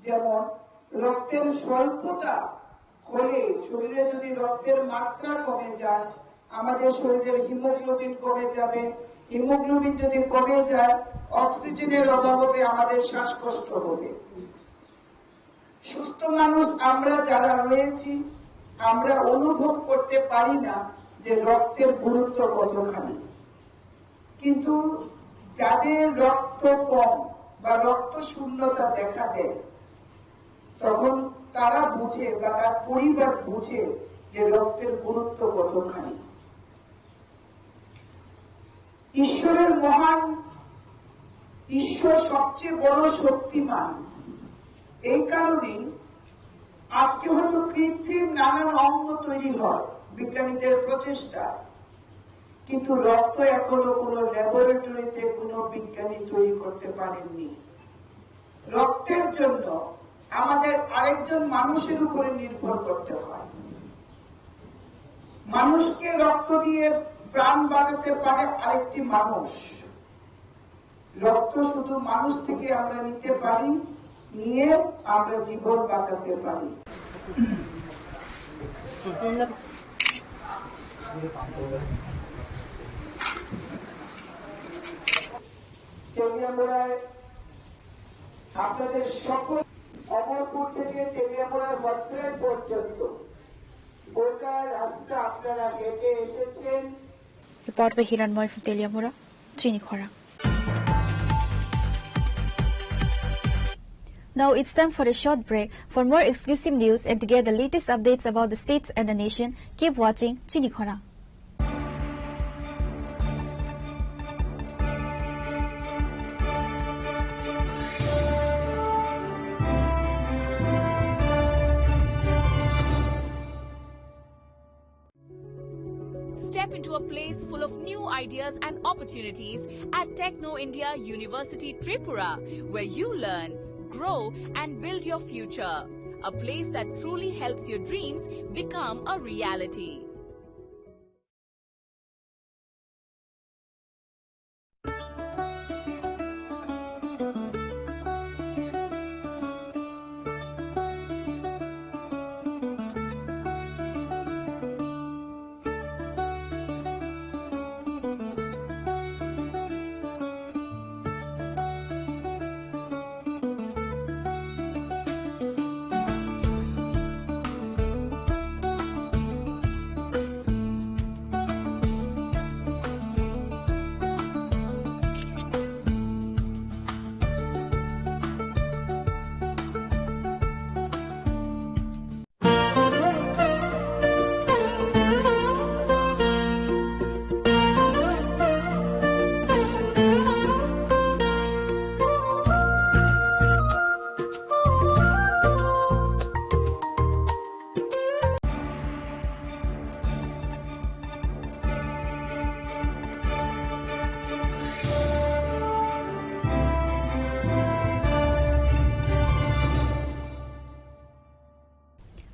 যেমন রক্তের স্বল্পতা হলে শরীরে যদি রক্তের মাত্রা কমে যায়, আমাদের শরীরের হিমোগ্লোবিন কমে যাবে। হিমোগ্লোবিন যদি কমে যায়, অক্সিজেনের অভাব হবে, আমাদের শ্বাসকষ্ট হবে। সুস্থ মানুষ আমরা যারা রয়েছি, আমরা অনুভব করতে পারি না যে রক্তের গুরুত্ব কতখানি। কিন্তু যাদের রক্ত কম বা রক্ত শূন্যতা দেখা দেয়, তখন তারা বুঝে বা তার পরিবার বুঝে যে রক্তের গুরুত্ব কতখানি। ঈশ্বরের মহান, ঈশ্বর সবচেয়ে বড় শক্তিমান। এই কারণেই আজকে হয়তো কৃত্রিম নানান অঙ্গ তৈরি হয় বিজ্ঞানীদের প্রচেষ্টা, কিন্তু রক্ত এখনো কোনো ল্যাবরেটরিতে কোনো বিজ্ঞানী তৈরি করতে পারেননি। রক্তের জন্য আমাদের আরেকজন মানুষের উপরে নির্ভর করতে হয়। মানুষকে রক্ত দিয়ে প্রাণ বাঁচাতে পারে আরেকটি মানুষ। রক্ত শুধু মানুষ থেকে আমরা নিতে পারি, নিয়ে আমরা জীবন বাঁচাতে পারি। তেলিয়ামুড়ায় আপনাদের সকল, অমরপুর থেকে তেলিয়ামুড়ার ভদ্রায় পর্যন্ত গোটা রাস্তা আপনারা হেঁটে এসেছেন। Report by Hiranmoy from Teliamura, Chini Khorang. Now it's time for a short break. For more exclusive news and to get the latest updates about the states and the nation, keep watching Chini Khorang. Step into a place full of new ideas and opportunities at Techno India University Tripura, where you learn, grow, and build your future. A place that truly helps your dreams become a reality.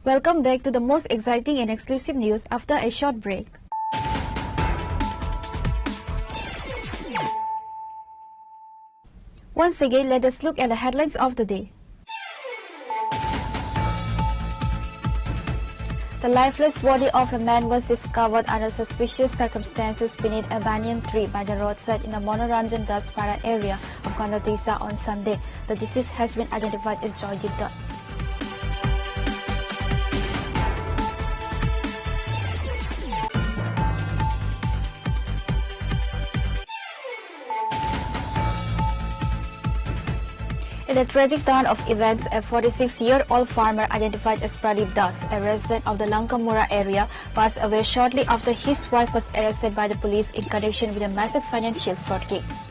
Welcome back to the most exciting and exclusive news after a short break. Once again, let us look at the headlines of the day. The lifeless body of a man was discovered under suspicious circumstances beneath a banyan tree by the roadside in the Manoranjan Daspara area of Kandadisa on Sunday. The deceased has been identified as Joydeep Das. In a tragic turn of events, a forty-six-year-old farmer identified as Pradeep Das, a resident of the Lankamura area, passed away shortly after his wife was arrested by the police in connection with a massive financial fraud case.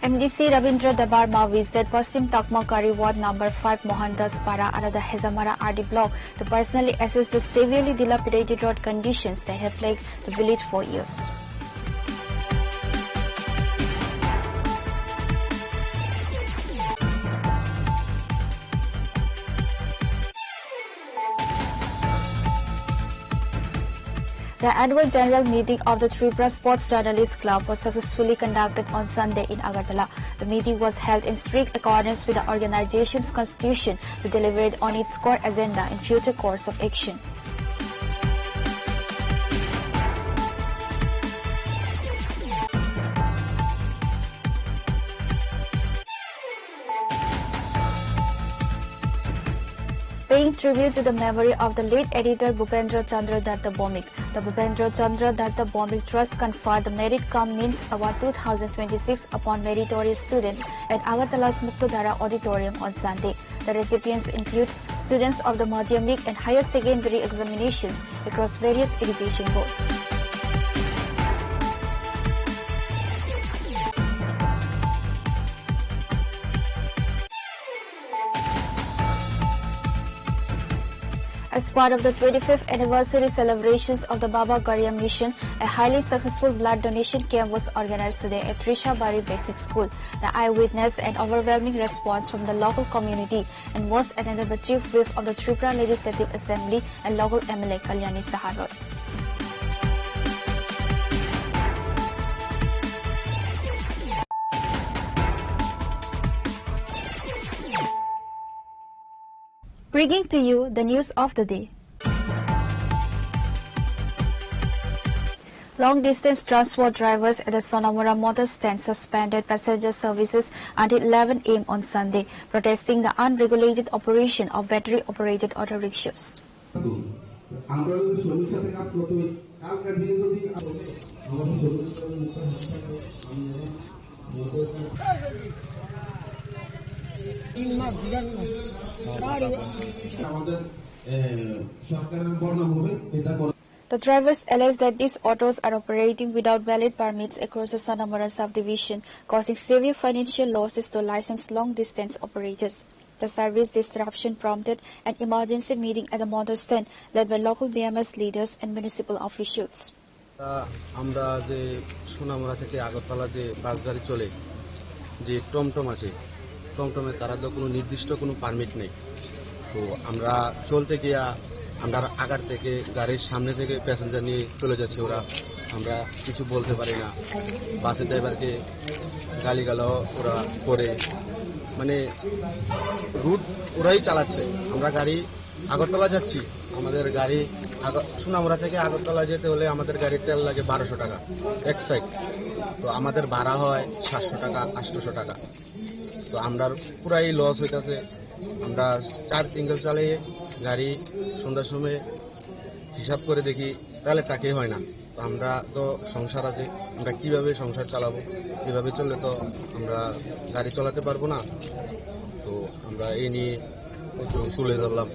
M D C Ravindra Debbarma visited Paschim Takmakari Ward number five Mohandas Para under the Hejamara R D block to personally assess the severely dilapidated road conditions that have plagued the village for years. The annual general meeting of the Tripura Sports Journalists Club was successfully conducted on Sunday in Agartala. The meeting was held in strict accordance with the organization's constitution to deliberate on its core agenda and future course of action. Paying tribute to the memory of the late editor Bhupendra Chandra Datta Bhowmik, the Bhupendra Chandra Datta Bhowmik Trust conferred the Merit Cum Means Award two thousand twenty-six upon meritorious students at Agartala's Muktodhara Auditorium on Sunday. The recipients includes students of the madhyamik and higher secondary examinations across various education boards. As part of the twenty-fifth anniversary celebrations of the Baba Garia Mission, a highly successful blood donation camp was organized today at Trishabari Basic School. The eyewitness an overwhelming response from the local community and was attended by Chief Whip of the Tripura Legislative Assembly and local M L A Kalyani Saha Roy. Bringing to you the news of the day. Long distance transport drivers at the Sonamura motor stand suspended passenger services until eleven a m on Sunday, protesting the unregulated operation of battery operated auto rickshaws. আমরা যদি শ্রমিক সাথে কাজ করতে হই, কালকে দিনে যদি আমাদের শ্রমিক সাথে মুখে হাত থাকে, আমি আমাদের, এ, সরকারের বদনাম হবে, এটা করে। The drivers allege that these autos are operating without valid permits across the Sonamura subdivision, causing severe financial losses to licensed long-distance operators. The service disruption prompted an emergency meeting at the motor stand led by local B M S leaders and municipal officials. আহ, আমরা যে সোনামুড়া থেকে আগরতলা যে বাস গাড়ি চলে, যে টমটম আছে, টমটমে তারা তো কোনো নির্দিষ্ট কোনো পারমিট নেই। তো আমরা চলতে গিয়া আমরা আগার থেকে গাড়ির সামনে থেকে প্যাসেঞ্জার নিয়ে চলে যাচ্ছে ওরা। আমরা কিছু বলতে পারি না। বাসের ড্রাইভারকে গালিগালাজ ওরা করে, মানে, রুট ওরাই চালাচ্ছে। আমরা গাড়ি আগরতলা যাচ্ছি, আমাদের গাড়ি আগ-, সোনামুড়া থেকে আগরতলা যেতে হলে আমাদের গাড়ির তেল লাগে বারোশো টাকা এক সাইড। তো আমাদের ভাড়া হয় সাতশো টাকা, আটশোশো টাকা। তো আমরা পুরাই লস হইতাছে। আমরা চার সিঙ্গেল চালিয়ে গাড়ি সন্ধ্যার সময় হিসাব করে দেখি, তাহলে টাকাই হয় না। তো আমরা তো সংসার আছে, আমরা কিভাবে সংসার চালাবো? এভাবে চললে তো আমরা গাড়ি চালাতে পারবো না। তো আমরা এই নিয়ে একটু তুলে ধরলাম।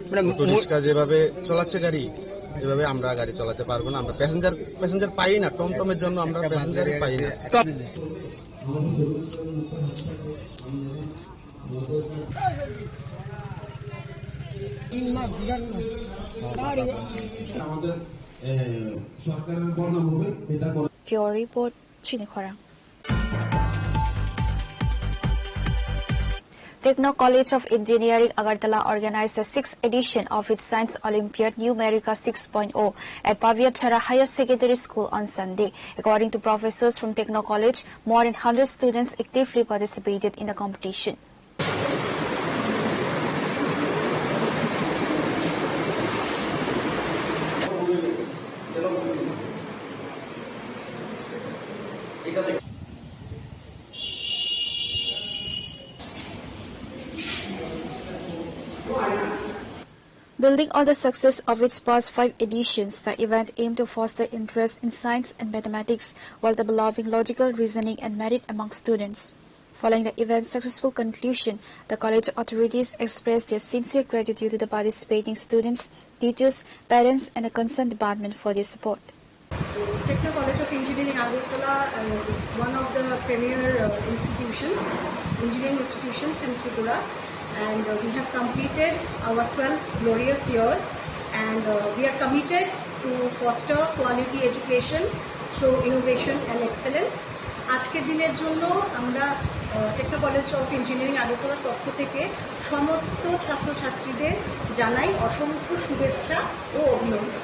মানে, অটো রিক্সা যেভাবে চালাচ্ছে গাড়ি, এভাবে আমরা গাড়ি চালাতে পারবো না। আমরা প্যাসেঞ্জার, প্যাসেঞ্জার পাই না, টমটমের জন্য আমরা প্যাসেঞ্জার পাই না। আমাদের, এ, সরকারের বদনাম হবে, এটা করে। Bureau report, Chini Khorang. Techno College of Engineering Agartala organized the sixth edition of its Science Olympiad Numerica six point oh at Pabiachara Higher Secondary School on Sunday. According to professors from Techno College, more than hundred students actively participated in the competition. Building on the success of its past five editions, the event aimed to foster interest in science and mathematics while developing logical reasoning and merit among students. Following the event's successful conclusion, the college authorities expressed their sincere gratitude to the participating students, teachers, parents, and the concerned department for their support. Techno College of Engineering Agartala, uh, is one of the premier, uh, institutions, engineering institutions in Tripura, and, uh, we have completed our twelve glorious years, and, uh, we are committed to foster quality education through innovation and excellence. আজকের দিনের জন্য আমরা, আহ, techno college of engineering আগরতলার পক্ষ থেকে সমস্ত ছাত্রছাত্রীদের জানাই অসংখ্য শুভেচ্ছা ও অভিনন্দন।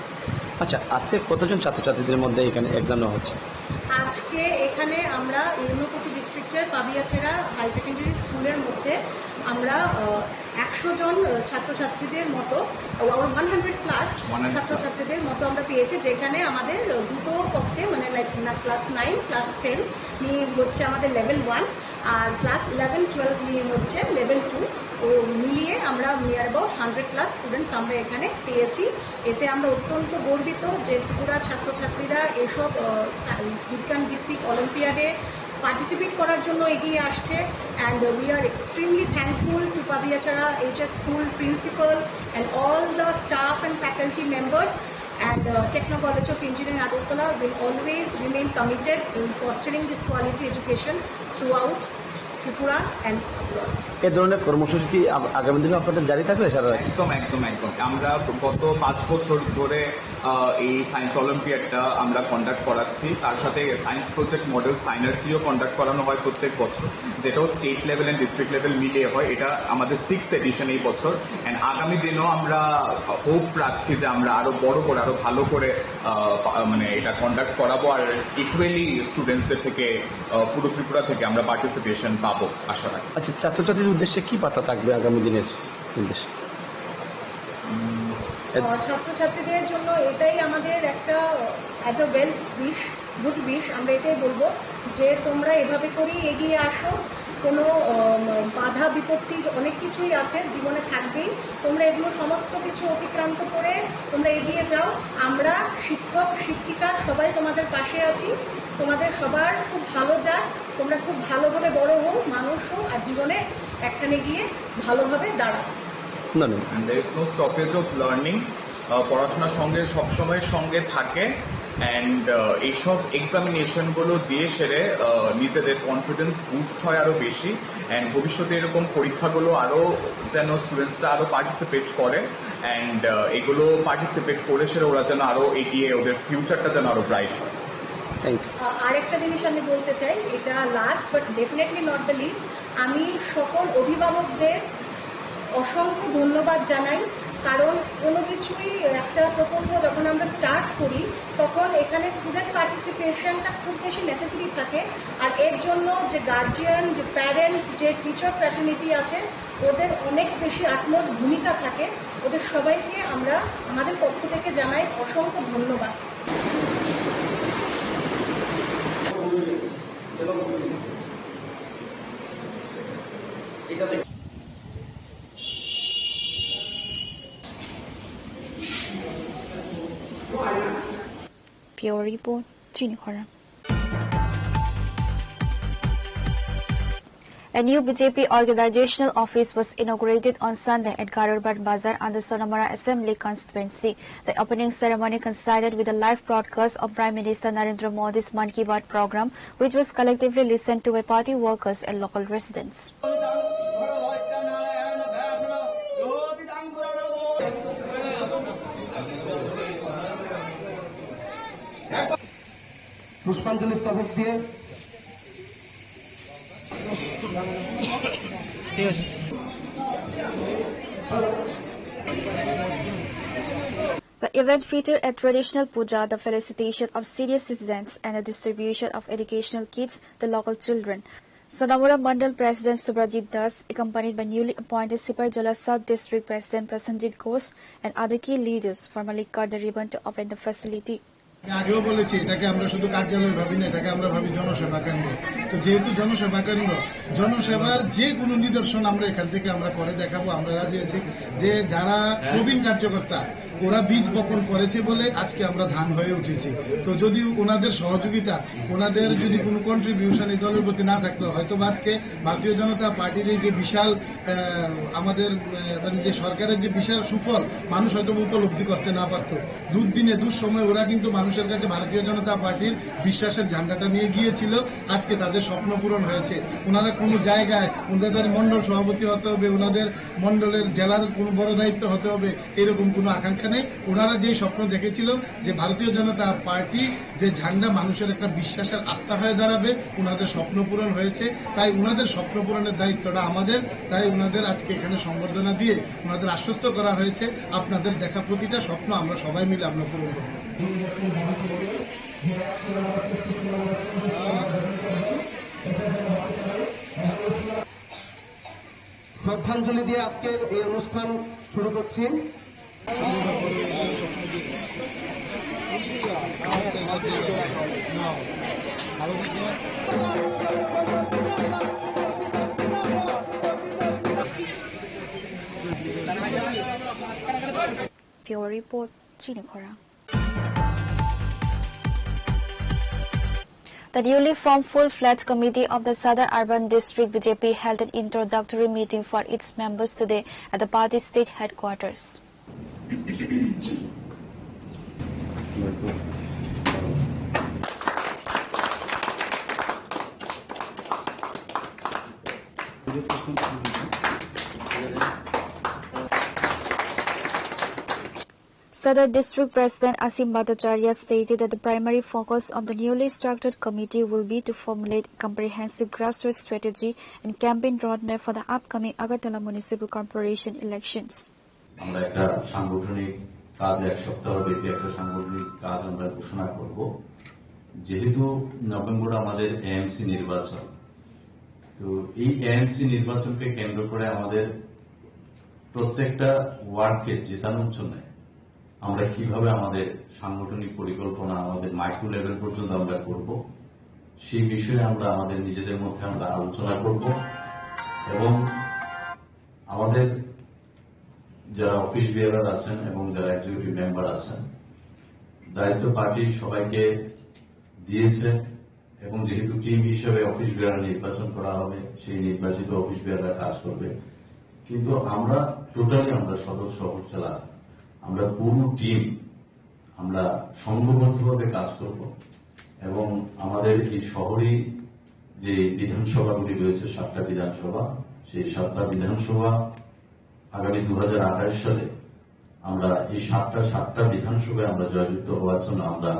আচ্ছা, আজকে কতজন ছাত্রছাত্রীদের মধ্যে এখানে এক্সাম নেওয়া হচ্ছে? আজকে এখানে আমরা ঊনকোটি ডিস্ট্রিক্টের পাবিয়াছেড়া হাই সেকেন্ডারি স্কুলের মধ্যে আমরা, আহ, একশো জন, আহ, ছাত্রছাত্রীদের মতো, ওয়ান হান্ড্রেড প্লাস ছাত্রছাত্রীদের মতো আমরা পেয়েছি, যেখানে আমাদের, আহ, দুটো পক্ষে, মানে, like, class nine, class ten নিয়ে হচ্ছে আমাদের লেভেল ওয়ান, আর ক্লাস ইলেভেন টুয়েলভ নিয়ে হচ্ছে লেভেল টু। তো মিলিয়ে আমরা near about hundred plus students আমরা এখানে পেয়েছি। এতে আমরা অত্যন্ত গর্বিত যে ত্রিপুরার ছাত্রছাত্রীরা এইসব, আহ, সা-, বিজ্ঞান ভিত্তিক অলিম্পিয়াডে পার্টিসিপেট করার জন্য এগিয়ে আসছে। And we are extremely thankful to Pabiachara H S school principal and all the staff and faculty members. And, uh, Techno College of Engineering Agartala will always remain committed in fostering this quality education throughout Tripura and abroad. এ ধরনের কর্মসূচি কি আগ-, আগামী দিনে আপনাদের জারি থাকবে সারা? একদম, একদম, একদম। আমরা গত পাঁচ বছর ধরে, আহ, এই সায়েন্স অলিম্পিয়াডটা আমরা কন্ডাক্ট করাচ্ছি। তার সাথে সায়েন্স প্রজেক্ট মডেল সাইনার্জিও কন্ডাক্ট করানো হয় প্রত্যেক বছর, যেটাও state level and district level মিলিয়ে হয়। এটা আমাদের সিক্সথ এডিশন এই বছর। এন্ড আগামী দিনও আমরা হোপ রাখছি যে আমরা আরো বড় করে, আরো ভালো করে, আহ, পা-, মানে, এটা কন্ডাক্ট করাবো। আর ইকুয়ালি স্টুডেন্টসদের থেকে, আহ, পুরো ত্রিপুরা থেকে আমরা পার্টিসিপেশন পাবো আশা রাখছি। আচ্ছা, ছাত্রছাত্রীদের উদ্দেশ্যে কি বার্তা থাকবে আগামী দিনের উদ্দেশ্যে? উম, আহ, ছাত্রছাত্রীদের জন্য এটাই আমাদের একটা as a well wish, good wish, আমরা এটাই বলবো যে তোমরা এভাবে করেই এগিয়ে আসো। কোনো আম, বাধা বিপত্তি অনেক কিছুই আছে, জীবনে থাকবেই। তোমরা এগুলো সমস্ত কিছু অতিক্রান্ত করে তোমরা এগিয়ে যাও। আমরা শিক্ষক শিক্ষিকা সবাই তোমাদের পাশে আছি। তোমাদের সবার খুব ভালো যাক, তোমরা খুব ভালোভাবে বড় হও, মানুষ হও, আর জীবনে একখানে গিয়ে ভালোভাবে দাঁড়াও। ধন্যবাদ। And there is no stoppage of learning. আহ, পড়াশোনার সঙ্গে সবসময় সঙ্গে থাকে। অ্যান্ড এইসব এক্সামিনেশনগুলো দিয়ে সেরে আহ, নিজেদের কনফিডেন্স বুস্ট হয় আরও বেশি। অ্যান্ড ভবিষ্যতে এরকম পরীক্ষাগুলো আরও যেন স্টুডেন্টসরা আরও পার্টিসিপেট করে। অ্যান্ড এগুলো পার্টিসিপেট করে সেরে ওরা যেন আরও এগিয়ে, ওদের ফিউচারটা যেন আরও ব্রাইট হয়। Thank you. আ-, আরেকটা জিনিস আমি বলতে চাই, এটা last but definitely not the least. আমি সকল অভিভাবকদের অসংখ্য ধন্যবাদ জানাই, কারণ কোনো কিছুই, একটা প্রকল্প যখন আমরা স্টার্ট করি, তখন এখানে স্টুডেন্ট পার্টিসিপেশনটা খুব বেশি নেসেসারি থাকে। আর এর জন্য যে গার্জিয়ান, যে প্যারেন্টস, যে টিচার ফ্র্যাটার্নিটি আছে, ওদের অনেক বেশি আটমোস্ট ভূমিকা থাকে। ওদের সবাইকে আমরা আমাদের পক্ষ থেকে জানাই অসংখ্য ধন্যবাদ। Bureau Report, Chini Khorang. A new B J P organizational office was inaugurated on Sunday at Garurbad Bazar under Sonamura Assembly Constituency. The opening ceremony coincided with the live broadcast of Prime Minister Narendra Modi's Mann Ki Baat program, which was collectively listened to by party workers and local residents. পুষ্পাঞ্জলি স্তবক দিয়ে The event featured a traditional puja, the felicitation of senior citizens, and the distribution of educational kits to local children. Sonamura Mandal President Subrajit Das, accompanied by newly appointed Sipaijala Sub-District President Prasenjit Ghosh and other key leaders, formally cut the ribbon to open the facility. আমি আগেও বলেছি, এটাকে আমরা শুধু কার্যালয় ভাবি না, এটাকে আমরা ভাবি জনসেবা কেন্দ্র। তো যেহেতু জনসেবা কেন্দ্র, জনসেবার যে কোনো নিদর্শন আমরা এখান থেকে আমরা করে দেখাবো। আমরা রাজি আছি যে যারা প্রবীণ কার্যকর্তা, ওরা বীজ বপন করেছে বলে আজকে আমরা ধান হয়ে উঠেছি। তো যদি ওনাদের সহযোগিতা, ওনাদের যদি কোনো কন্ট্রিবিউশন এই দলের প্রতি না থাকতো, হয়তো বা আজকে ভারতীয় জনতা পার্টির এই যে বিশাল, আহ, আমাদের, আহ, মানে যে সরকারের যে বিশাল সুফল মানুষ হয়তো উপলব্ধি করতে না পারতো। দুর্দিনে দুঃসময়ে ওরা কিন্তু মানুষের কাছে ভারতীয় জনতা পার্টির বিশ্বাসের ঝান্ডাটা নিয়ে গিয়েছিল। আজকে তাদের স্বপ্ন পূরণ হয়েছে। ওনারা কোনো জায়গায়, ওনাদের মণ্ডল সভাপতি হতে হবে, ওনাদের মণ্ডলের জেলার কোনো বড় দায়িত্ব হতে হবে, এরকম কোনো আকাঙ্ক্ষা নেই। ওনারা যে স্বপ্ন দেখেছিল যে ভারতীয় জনতা পার্টি যে ঝান্ডা মানুষের একটা বিশ্বাসের আস্থা হয়ে দাঁড়াবে, ওনাদের স্বপ্ন পূরণ হয়েছে। তাই ওনাদের স্বপ্ন পূরণের দায়িত্বটা আমাদের। তাই ওনাদের আজকে এখানে সংবর্ধনা দিয়ে ওনাদের আশ্বস্ত করা হয়েছে, আপনাদের দেখা প্রতিটা স্বপ্ন আমরা সবাই মিলে আমরা পূরণ করব। শ্রদ্ধাঞ্জলি দিয়ে আজকের এই অনুষ্ঠান শুরু করছি। Bureau Report, Chini Khorang. The newly formed full-fledged committee of the Sadar Urban District B J P held an introductory meeting for its members today at the party state headquarters. Sadar District President Asim Bhattacharya stated that the primary focus of the newly structured committee will be to formulate a comprehensive grassroots strategy and campaign roadmap for the upcoming Agartala Municipal Corporation elections. আমরা একটা সাংগঠনিক কাজ, এক সপ্তাহ ব্যাপী একটা সাংগঠনিক কাজ আমরা ঘোষণা করব। যেহেতু নভেম্বর আমাদের এএমসি নির্বাচন, তো এই এএমসি নির্বাচনকে কেন্দ্র করে আমাদের প্রত্যেকটা ওয়ার্ডকে জেতানোর জন্য আমরা কিভাবে আমাদের সাংগঠনিক পরিকল্পনা আমাদের মাইক্রো লেভেল পর্যন্ত আমরা করব, সেই বিষয়ে আমরা আমাদের নিজেদের মধ্যে আমরা আলোচনা করব। এবং আমাদের যারা অফিস বিয়ারার আছেন এবং যারা এক্সিকিউটিভ মেম্বার আছেন, দায়িত্ব পার্টি সবাইকে দিয়েছে। এবং যেহেতু টিম হিসেবে অফিস বিয়ারার নির্বাচন করা হবে, সেই নির্বাচিত অফিস বিয়ারার কাজ করবে। কিন্তু আমরা টোটালি আমরা সদস্য অবহেলা, আমরা পুরো টিম আমরা সংঘবদ্ধভাবে কাজ করব। এবং আমাদের এই শহরে যে বিধানসভাগুলি রয়েছে, সাতটা বিধানসভা, সেই সাতটা বিধানসভা আগামী দু হাজার আঠাশ সালে আমরা এই সাতটা সাতটা বিধানসভায় আমরা জয়যুক্ত হওয়ার জন্য আমরা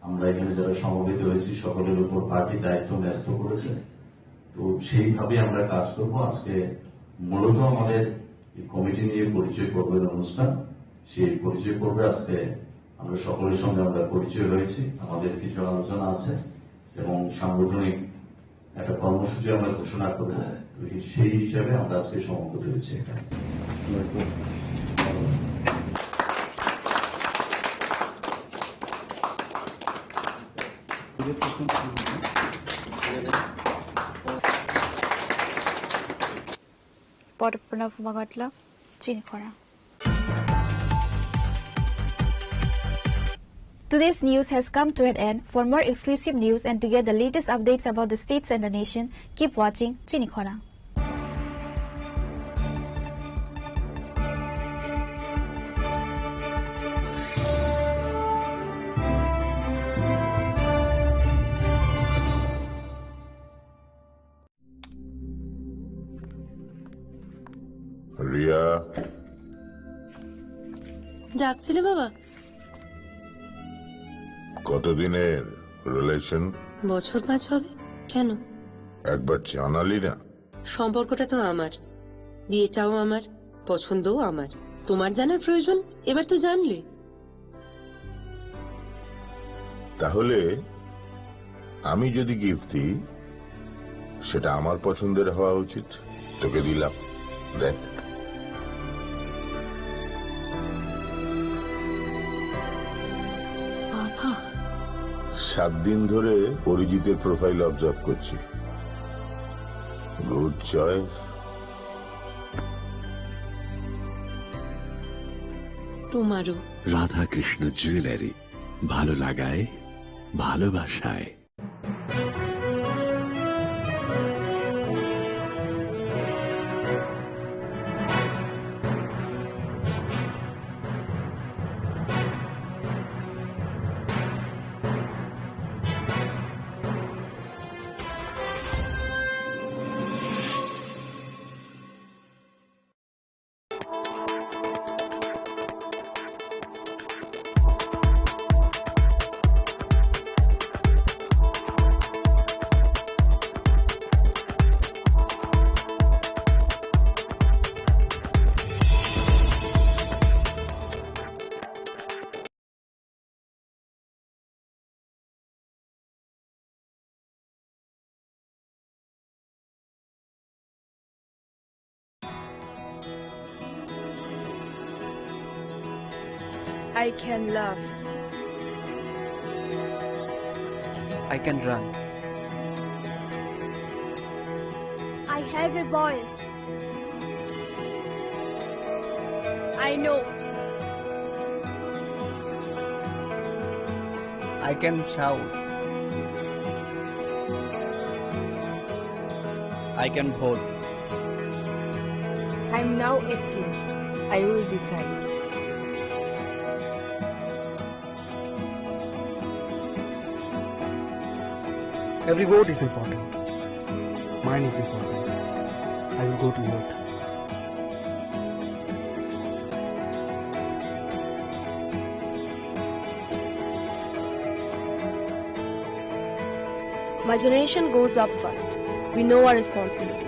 আমরা এখানে যারা সমবেত হয়েছি, সকলের উপর পার্টি দায়িত্ব ন্যস্ত করেছে। তো সেইভাবে আমরা কাজ করব। আজকে মূলত আমাদের এই কমিটি নিয়ে পরিচয় পর্বের অনুষ্ঠান। সেই পরিচয় পর্বে আজকে আমরা সকলের সঙ্গে আমরা পরিচয় হয়েছি, আমাদের কিছু আলোচনা আছে এবং সাংগঠনিক একটা কর্মসূচি আমরা ঘোষণা করব। তো এই, সেই হিসাবে আমরা আজকে সমবেত হয়েছি এখানে। Photo Pranab Magatla, Chini Khorang. Today's news has come to an end. For more exclusive news and to get the latest updates about the states and the nation, keep watching Chini Khorang. Riya. ডাকছিলে বাবা? কতদিনের রিলেশন? বছর পাঁচ হবে। কেন? একবার জানালি না। সম্পর্কটা তো আমার, বিয়েটাও আমার, পছন্দও আমার। তোমার জানার প্রয়োজন, এবার তো জানলে। তাহলে আমি যদি গিফট দিই, সেটা আমার পছন্দের হওয়া উচিত। তোকে দিলাম, দেখ। বাবা। সাত দিন ধরে অরিজিতের প্রোফাইল অবজার্ভ করছি। Good choice. তোমারও। রাধাকৃষ্ণ জুয়েলারি, ভালো লাগায়, ভালোবাসায়। I can laugh. I can run. I have a voice. I know. I can shout. I can vote. I'm now acting. I will decide. Every vote is important. Mine is important. I will go to vote. My generation goes up first. We know our responsibilities.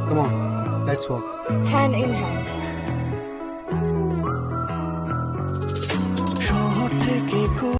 Come on, let's walk. Hand in hand.